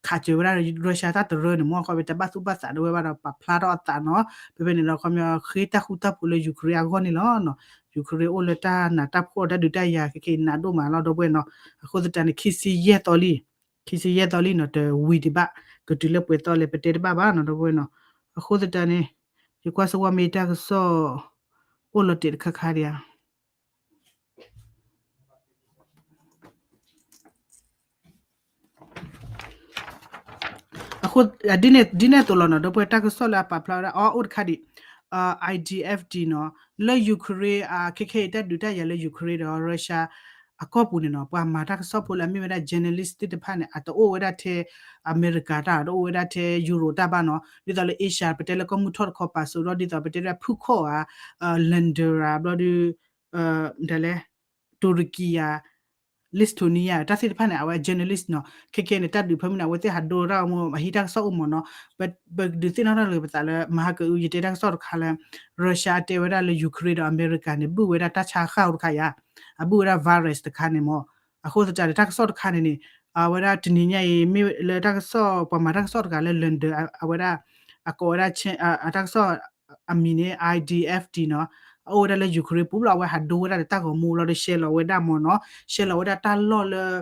ခးစၢၤဝဲဒၣ် Russia တၢ်တရၢန့ၣ် မ့ၢ်ခီဖဲတဘၣ်သူၣ်ဘၣ်သးဒၣ်ဝဲဘၣ်ဒီး ပာ်ဖျါထီၣ်အသးနီၤ ဖဲဖဲန့ၣ်ဒီး ခီပညီ ဃ့တၢ်ဃူတၢ်ဖိးလၢ Ukraine အဂီၢ်န့ၣ်လီၤ. Ukraine အိၣ်လၢတၢ်နးတၢ်ဖှီၣ်တၢ်ဒုးတၢ်ယၤ ခဲကနံၣ်အံၤ နးဒိၣ်မးလီၤ ဒီပုၢ်ဝဲၢ်နီၤ. အဃိသတးန့ၣ် ခံဆံယဲၢ်သီလံ, ခံဆံယဲၢ်သီလံနီၤ တဝံၤဒံးဘၣ်, ကတုၤလၢပှဲၤသီလဲၣ် ပတဲတဘၣ်ဘၣ်နီၤ ဒီပုၢ်ဝဲၢ်နီၤ. အဃိသတးန့ၣ် ယကွၢ်စ့ၢ်ကီးမ့ၢ်တၢ်ကစီၣ် အိၣ်လီၤတဲာ်တခါခါဒံးဧါ အဃိ ဒ်န့ၣ်အသိးလီၤနီၤ ဒီပုၢ်ဝဲၢ် တၢ်ကစီၣ်လၢအပာ်ဖျါဝဲဒၣ် အိၣ်တခါဒံး IDF ဒံးနီၤ လၢ Ukraine ခဲခဲအံၤ တၢ်ဒုးတၢ်ယၤလၢ Ukraine ဒီး Russia အကီၢ်ပူၤန့ၣ်နီၤ ပှၤမၤတၢ်ကစီၣ်ဖိလၢအမ့ၢ်ဝဲဒၣ် journalist သ့ၣ်တဖၣ်န့ၣ် အတအိၣ်ဝဲဒၣ်ထဲ အမဲရကၤတၢ် တအိၣ်ဝဲဒၣ်ထဲ Europe တၢ်ဘၣ်နီၤ ဒ်သိးလၢ Asia ပတဲလၢကီၢ်မုၢ်ထီၣ်တခီပၤစိဒီး ဒ်သိးပတဲဒၣ်ဖုၣ်ခီၣ်ဧါ London ဧါ ဘျီဒီး ဒ်လဲၣ် တူရကီယၤ Lithuania တၢ်သ့ၣ်တဖၣ်န့ၣ် အဝဲ journalist နီၤ ခဲကဲန့ၣ် တၢ်ဒုးဖဲမုၢ်န့ၣ် အဝဲသ့ၣ်ဟးဒိတၢ်ဂီၤမူ အဟံးတၢ်ကစီၣ်အိၣ်မးနီၤ ပဒုးသ့ၣ်နီၣ်ထီၣ်လၢပသးလၢ မဟါကအု ယတဲတၢ်ကစီၣ်တခါလၢ Russia တဲဝဲဒၣ်လၢ Ukraine ဒီးအမဲရကၤန့ၣ် ဘုၣ်ဝဲဒၣ်တၢ်ဆါဃၢ်အိၣ်တခါယၤ အဘုၣ်ဝဲဒၣ် virus တခါန့ၣ်မး အဃိသတးန့ၣ် တၢ်ကစီၣ်တခါန့ၣ်န့ၣ် အဝဲဒၣ်တနံၤညါအံၤ မ့ၢ်လၢတၢ်ကစီၣ် ပှၤမၤတၢ်ကစီၣ်တဂၤလၢ London အဝဲဒၣ် အကိးဝဲဒၣ် တၢ်ကစီၣ် အမံၤန့ၣ် IDF ဒံးနီၤ အအိၣ်ဝဲဒၣ်လၢ Ukraine ပူၤလီၤ အဝဲဟးဒိဝဲဒၣ်ဒီးတၢ်ဂီၤမူလီၤဒီး ရှဲလီၤဝဲဒၣ်မးနီၤ ရှဲလီၤဝဲဒၣ်တၢ်လီၢ်လၢ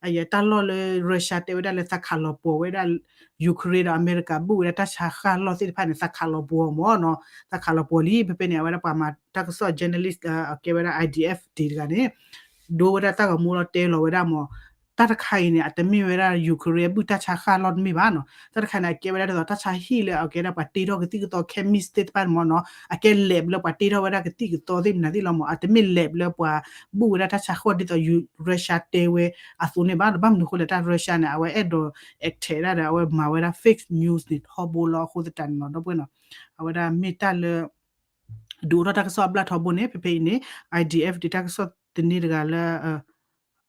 အယဲၢ်တၢ်လီၢ်လၢ Russia တဲဝဲဒၣ်လၢသးခးလီၤပှီၤဝဲဒၣ် Ukraine ဒီးအမဲရကၤဘုၣ်ဝဲဒၣ်တၢ်ဆါဃၢ်လီၢ်သ့ၣ်တဖၣ်န့ၣ် သးခးလီၤပှီၤမးနီၤ သးခးလီၤပှီၤလံ ဖဲဖဲန့ၣ် အဝဲဒၣ်ပှၤမၤတၢ်ကစီၣ် journalist အကဲဝဲဒၣ် IDF ဒံးတဂၤန့ၣ် ဒိဝဲဒၣ်တၢ်ဂီၤမူလီၤတဲလီၤဝဲဒၣ်မး တၢ်တခါအံၤန့ၣ် အတမ့ၢ်ဝဲဒၣ် Ukraine အဘုၣ်တၢ်ဆါဃၢ်လီၢ်တမ့ၢ်ဘၣ်နီၤ တၢ်တခါန့ၣ် အကဲဝဲဒၣ်ဒ်သိးတၢ်ဆါဟံၣ်လၢအကဲဒၣ်ပှၤတ့ထီၣ်ကသံၣ်ကသီ chemist သ့ၣ်တဖၣ်န့ၣ်မးနီၤ အကဲ lab လၢပှၤတ့ထီၣ်ဝဲဒၣ်ကသံၣ်ကသီသ့ၣ်မနုၤသ့ၣ်လီၤမး အတမ့ၢ် lab လၢပှၤဘုၣ်ဝဲဒၣ်တၢ်ဆါဃၢ်ဒ်သိး Russia တဲဝဲအသိးန့ၣ်ဘၣ် ဘၣ်မနုၤအဃိလဲၣ် တၢ် Russia န့ၣ် အဝဲအဲၣ်ဒိး attack ဒၣ်ဒီး အဝဲမၤဝဲဒၣ် fake news န့ၣ် ထီဘိလီၤအဃိသတးန့ၣ်လီၤ ဒီပုၢ်ဝဲၢ်နီၤ အဝဲဒၣ်မ့ၢ်တၢ်လၢ ဒုးအိၣ်ထီၣ်တၢ်ကစီၣ်အဘျၣ်ထီဘိန့ၣ် ဖဲဖဲအံၤန့ၣ် IDF ဒံးတၢ်ကစီၣ်သန့တဂၤလၢ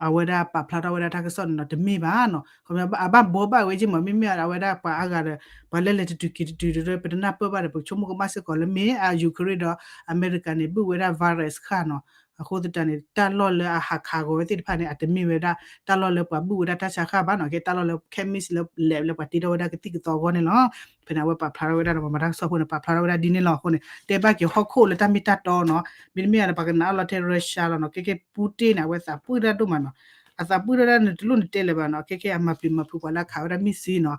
အဝဲဒၣ်ပာ်ဖျါထီၣ်ဝဲဒၣ်တၢ်ကစီၣ်န့ၣ်နီၤ တမ့ၢ်ဘၣ်နီၤ ခီဖျိအဘၣ်ဘှီဘၣ်ဝဲက့မး မ့မ့ၢ်အဝဲဒၣ်ပှၤအါဂၤဒီး ပှၤလၢလဲၤတတုၤက့ၤတတုၤဒီး ပတနၢ်ပၢၢ်ဘၣ်ဒီး ပဆိကမိၣ်ကမၣ်စ့ၢ်ကီးလၢမ့ၢ်အ Ukraine ဒီးအမဲရကၤန့ၣ် ဘုၣ်ဝဲဒၣ် virus ဃၢ်နီၤ အဃိသတးန့ၣ် တၢ်လီၢ်လၢအဟးခးဂီၤဝဲသ့ၣ်တဖၣ်န့ၣ် အတမ့ၢ်ဝဲဒၣ် တၢ်လီၢ်လၢပှၤဘုၣ်ဝဲဒၣ်တၢ်ဆါဃၢ်ဘၣ်နီၤ ကဲတၢ်လီၢ်လၢ chemist လၢ lab လၢပှၤတ့ထီၣ်ဝဲဒၣ်ကသံၣ်ကသီအဂီၢ်န့ၣ်လီၤ ဖဲန့ၣ် အဝဲပာ်ဖျါထီၣ်ဝဲဒၣ်ဒီး ပှၤမၤတၢ်ကစီၣ်ဖိန့ၣ် ပာ်ဖျါထီၣ်ဝဲဒၣ်ဒ်န့ၣ်လီၤ အဃိန့ၣ် တဲဘၣ်က့ၤဟီၣ်ခိၣ်လၢတၢ်မ့ၢ်တၢ်တီနီၤ မ့တမ့ၢ်ဒီး ပှၤကနၣ်အီၣ်လီၤထဲ Russia လီၤနီၤ ခဲကဲ Putin န့ၣ် အဝဲသးပှၢ်တၢ်ဒိၣ်မးနီၤ အသးပှၢ်တၢ်ဒိၣ်န့ၣ် တလိၣ်နတဲလၢၤဘၣ်နီၤ ခဲကဲအမၤပျံၤမၤဖုးပှၤလၢအခးဝဲဒၣ် missile နီၤ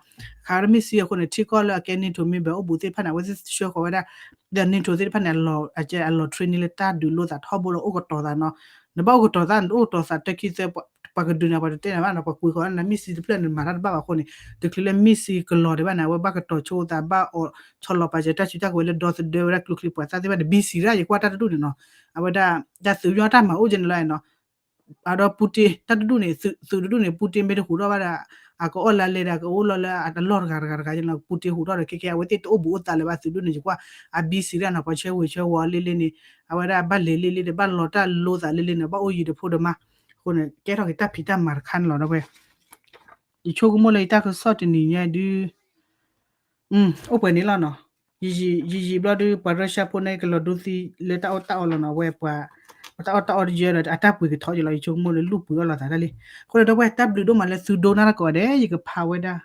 ခးဝဲဒၣ် missile အဃိန့ၣ် ထံကီၢ်လၢအကဲ NATO member အိၣ်ဘူးသ့ၣ်တဖၣ်န့ၣ် အဝဲသ့ၣ်ဆှၢဃီၤဝဲဒၣ် ဒီး NATO သ့ၣ်တဖၣ်န့ၣ် အလီၤ training လၢတၢ်ဒုးလိာ်သးထီဘိလီၤ အိၣ်ကတီၤသးနီၤ နဘၣ်အိၣ်ကတီၤသး နတအိၣ်ကတီၤသးတၢ်ခံသၢ ပှၤကဒုးနၤ ပှၤတတဲနၤဘၣ်နီၤ, ပှၤကွံာ်ဃီၤနၤ မ့ၢ်စံတဖျၢၣ်န့ၣ် မၤတၢ်တဘၣ်ဘၣ်အဃိန့ၣ် တချုးလၢမ့ၢ်စံကလီၤဒံးဘၣ်န့ၣ် အဝဲဘၣ်ကတီၤဆိသး ဘၣ်အိးဆီလီၤပာ်စၢၤတၢ်စုတၢ်ကဝဲၤလၢဒီသဒၢဝဲဒၣ်ကျိချံမျိာ်သၣ်သ့ၣ်တဖၣ်န့ၣ် ဘံစံရၣ် ယကွၢ်တၢ်တဒူၣ်န့ၣ်နီၤ, အဝဲဒၣ် တၢ်သုးမီၤတၢ်မၤအိၣ်ကဲန့ၣ်လီၤနီၤ အဒီးပူတ့တၢ်တဒူၣ်န့ၣ် သုးတဒူၣ်န့ၣ် ပူတ့မ့ၢ်တဟူးထီၣ်ဘၣ်ဒီး အကအီၣ်လၢလဲၤဒီး အကအိၣ်လီၤလၢအလီၢ်တဂၤတဂၤတဂၤန့ၣ်လီၤ, ပူတ့ဟူးထီၣ်ဒီး ခဲကဲအဝဲသ့ၣ်တအိၣ်ဘူးအိၣ်သးလၢၤဘၣ် သုးဒူၣ်န့ၣ် ယကွၢ် အဘံစံရၣ်နီၤ ပှၤဆၢဝံၤဆၢဝီၤလံလံန့ၣ် အဝဲဒၣ်ဘၣ်လဲၤလံလံဒီး ဘၣ်လီၤတၢ်လိသးလံလံန့ၣ် ဘၣ်အိၣ်ယံၤဒီးဖိဒီးမါ, အဃိန့ၣ် ကဲထီၣ်က့ၤတၢ်ဖံးတၢ်မၤတခါန့ၣ်လီၤ ဒီပုၢ်ဝဲၢ် ယဆိကမိၣ်လၢယတၢ်ကစီၣ်တနံၤညါဒုး အိၣ်ပှဲၤန့ၣ်လီၤနီၤ, ယံာ်ယံာ်ဘျီဒုး ပှၤရၢရှါဖိန့ၣ် ကလီၤဒိသံလၢတၢ်အီၣ်တၢ်အီလီၤနီၤ, အဝဲပှၤ ပှၤတၢ်အီၣ်တၢ်အီတယၢဒီး အတၢ်ပှ့ၤကထီၣ်ယလီၤ, ယဆိကမိၣ်လၢလူၢ်ပှ့ၤအီၣ်လိာ်သးတၢ်လံ, အဃိန့ၣ် ဒီပုၢ်ဝဲၢ် တၢ်ဘျုးဒိၣ်မးလၢသုဒိကနၣ်တၢ်ကိးဂၤဒဲး ယကဖးဝဲဒၣ်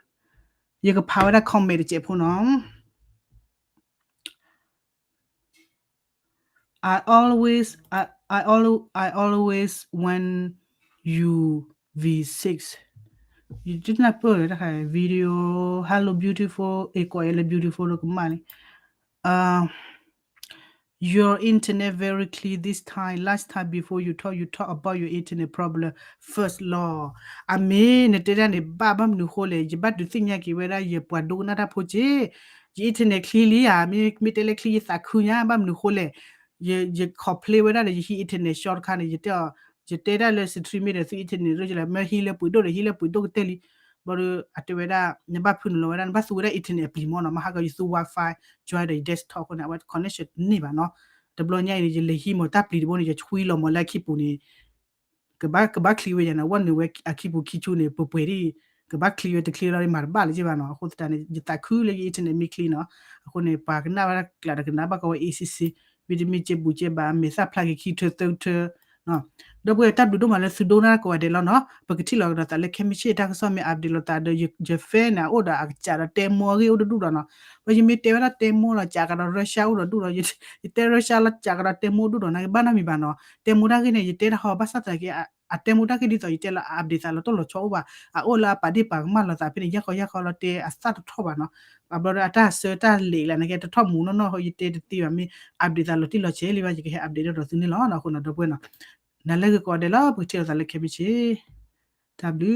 ယကဖးဝဲဒၣ် comment တစဲးဖိနီၤ I always, I, I, al- I always want you V six. ယတနၢ်ပၢၢ်လၢတၢ်ခါ video, hello beautiful, အကိးယဲလၢ beautiful လၢကမၣ်လံ. Your internet very clear this time. Last time before you talk, you talk about your internet problem first လီၤ. အမ့ၢ်နတဲဒၣ်န့ၣ် ဘၣ်ဘၣ်မနုၤဃိလဲၣ်, ယဘၣ်ဒုးသ့ၣ်ညါက့ၤဝဲဒၣ် ယပှၤဒိကနၣ်တၢ်ဖိက့, ယ internet clear လံဧါ, မ့ၢ်မ့ၢ်တဲလၢ clear ယသးခုညါ ဘၣ်မနုၤဃိလဲၣ်, ယ ယ complain ဝဲဒၣ်ဒီး ယဟံး internet short တခါန့ၣ် ယတဲအီၤ, ယတဲဒၣ်လၢ stream မ့ၢ်ဒီး သု internet ရၢၢ်လၢ မ့ၢ်ဟံးလၢပှ့ၤဒိၣ်ဒီး ဟံးလၢပှ့ၤဒိၣ်ကတၢၢ်လံ, ဘျီဒီး အတဲဝဲဒၣ် နဘၣ်ဖုနုာ်လီၤဝဲဒၣ် နဘၣ်သူဝဲဒၣ် internet အပျံၤမ့ၢ်နီၤ, မဟါကီယသူ Wi-Fi ကၠွဲဒီး desktop အဃိန့ၣ် အဝဲ connection တန့ၢ်ဘၣ်နီၤ, တဘျီညါအံၤန့ၣ် ယလဲၤဟံးမ့ၢ်တၢ်ပျံၤတဘိန့ၣ် ယဆွံလီၤမ့ၢ်လၢအခံပူၤန့ၣ် ကဘၣ် ကဘၣ်ချံဝဲယၤန့ၣ် ဝဲနုာ်ဝဲအခံပူၤခံဆူန့ၣ် ပှဲၤပှဲၤဒ်, ကဘၣ်ချံဝဲတချံလီၤမၤတဘၣ်လၢၤဘၣ်နီၤ, အဃိသတးန့ၣ် ယသးခုလၢယ internet မ့ၢ်ချံနီၤ, အဃိန့ၣ် ပှၤကနၣ်ဘၣ်တၢ်ကျးဒီးကနၣ်ဘၣ်ကီဝဲ A C C, မ့တမ့ၢ်ကဲဘူးကဲဘၣ် မဲာ်သၣ်ဖျါက့ၤခံထၢသၢထၢ ဒီပုၢ်ဝဲၢ် တၢ်ဘျုးဒိၣ်မးလၢသုဒိကနၣ်ကိးဂၤဒဲးလီၤနီၤ, ပကထံၣ်လီၤကဒီးသးလၢခဲမုၢ်ဆ့ၣ်တၢ်ကစီၣ်မ့ၢ် update လိာ်သးဒီး ယ fan န့ၣ် အအိၣ်ဒီးအကစးဒီးတဲမိၢ်အဂ့ၢ်အိၣ်တဒူၣ်ဒီးနီၤ, ပယမ့ၢ်တဲဝဲဒၣ်တဲမိၢ်လီၤ ကးကဒီး Russia အိၣ်ဒီးဒူၣ်ဒီး ယတဲ Russia လီၤ ကးကဒီးတဲမိၢ်ဒူၣ်ဒီး နာ်က့ဘၣ်နီတမံၤဘၣ်နီၤ, တဲမိၢ်တၢ်ဂ့ၢ်န့ၣ် ယတဲတဟီဘၣ်ဆၣ်သနာ်က့ အတဲမိၢ်တၢ်ဂ့ၢ်ဒ်သိးယတဲလီၤ update သးလီၤတိၢ်လီၤဆီအိၣ်ဘၣ်, အအိၣ်လၢအပာ်ဒ့ၣ်ပာ်ကမၣ်လိာ်သးဖဲန့ၣ် ယၢ်ဃီယၢ်ဃီလီၤတဲအသၣ်တထီၣ်ဘၣ်နီၤ, အဘျီဒီးအတၢ်ဆၢတၢ်လဲၤလၢနာ်က့တထီၣ်မူနီၢ်နီၢ်ဃီ ယတဲတသ့ဘၣ် မ့ၢ် update သးလီၤတံၢ်လီၤဆဲးလံဘၣ် ယကဟဲ update ဒီးသုန့ၣ်လီၤနီၤ, အဃိနီၤ ဒီပုၢ်ဝဲၢ်နီၤ, နၤလၢဂ့ၤကိးဂၤဒဲးလီၤ ပကထံၣ်လိာ်သးလၢခဲမုၢ်ဆ့ၣ်, တၢ်ဘျုး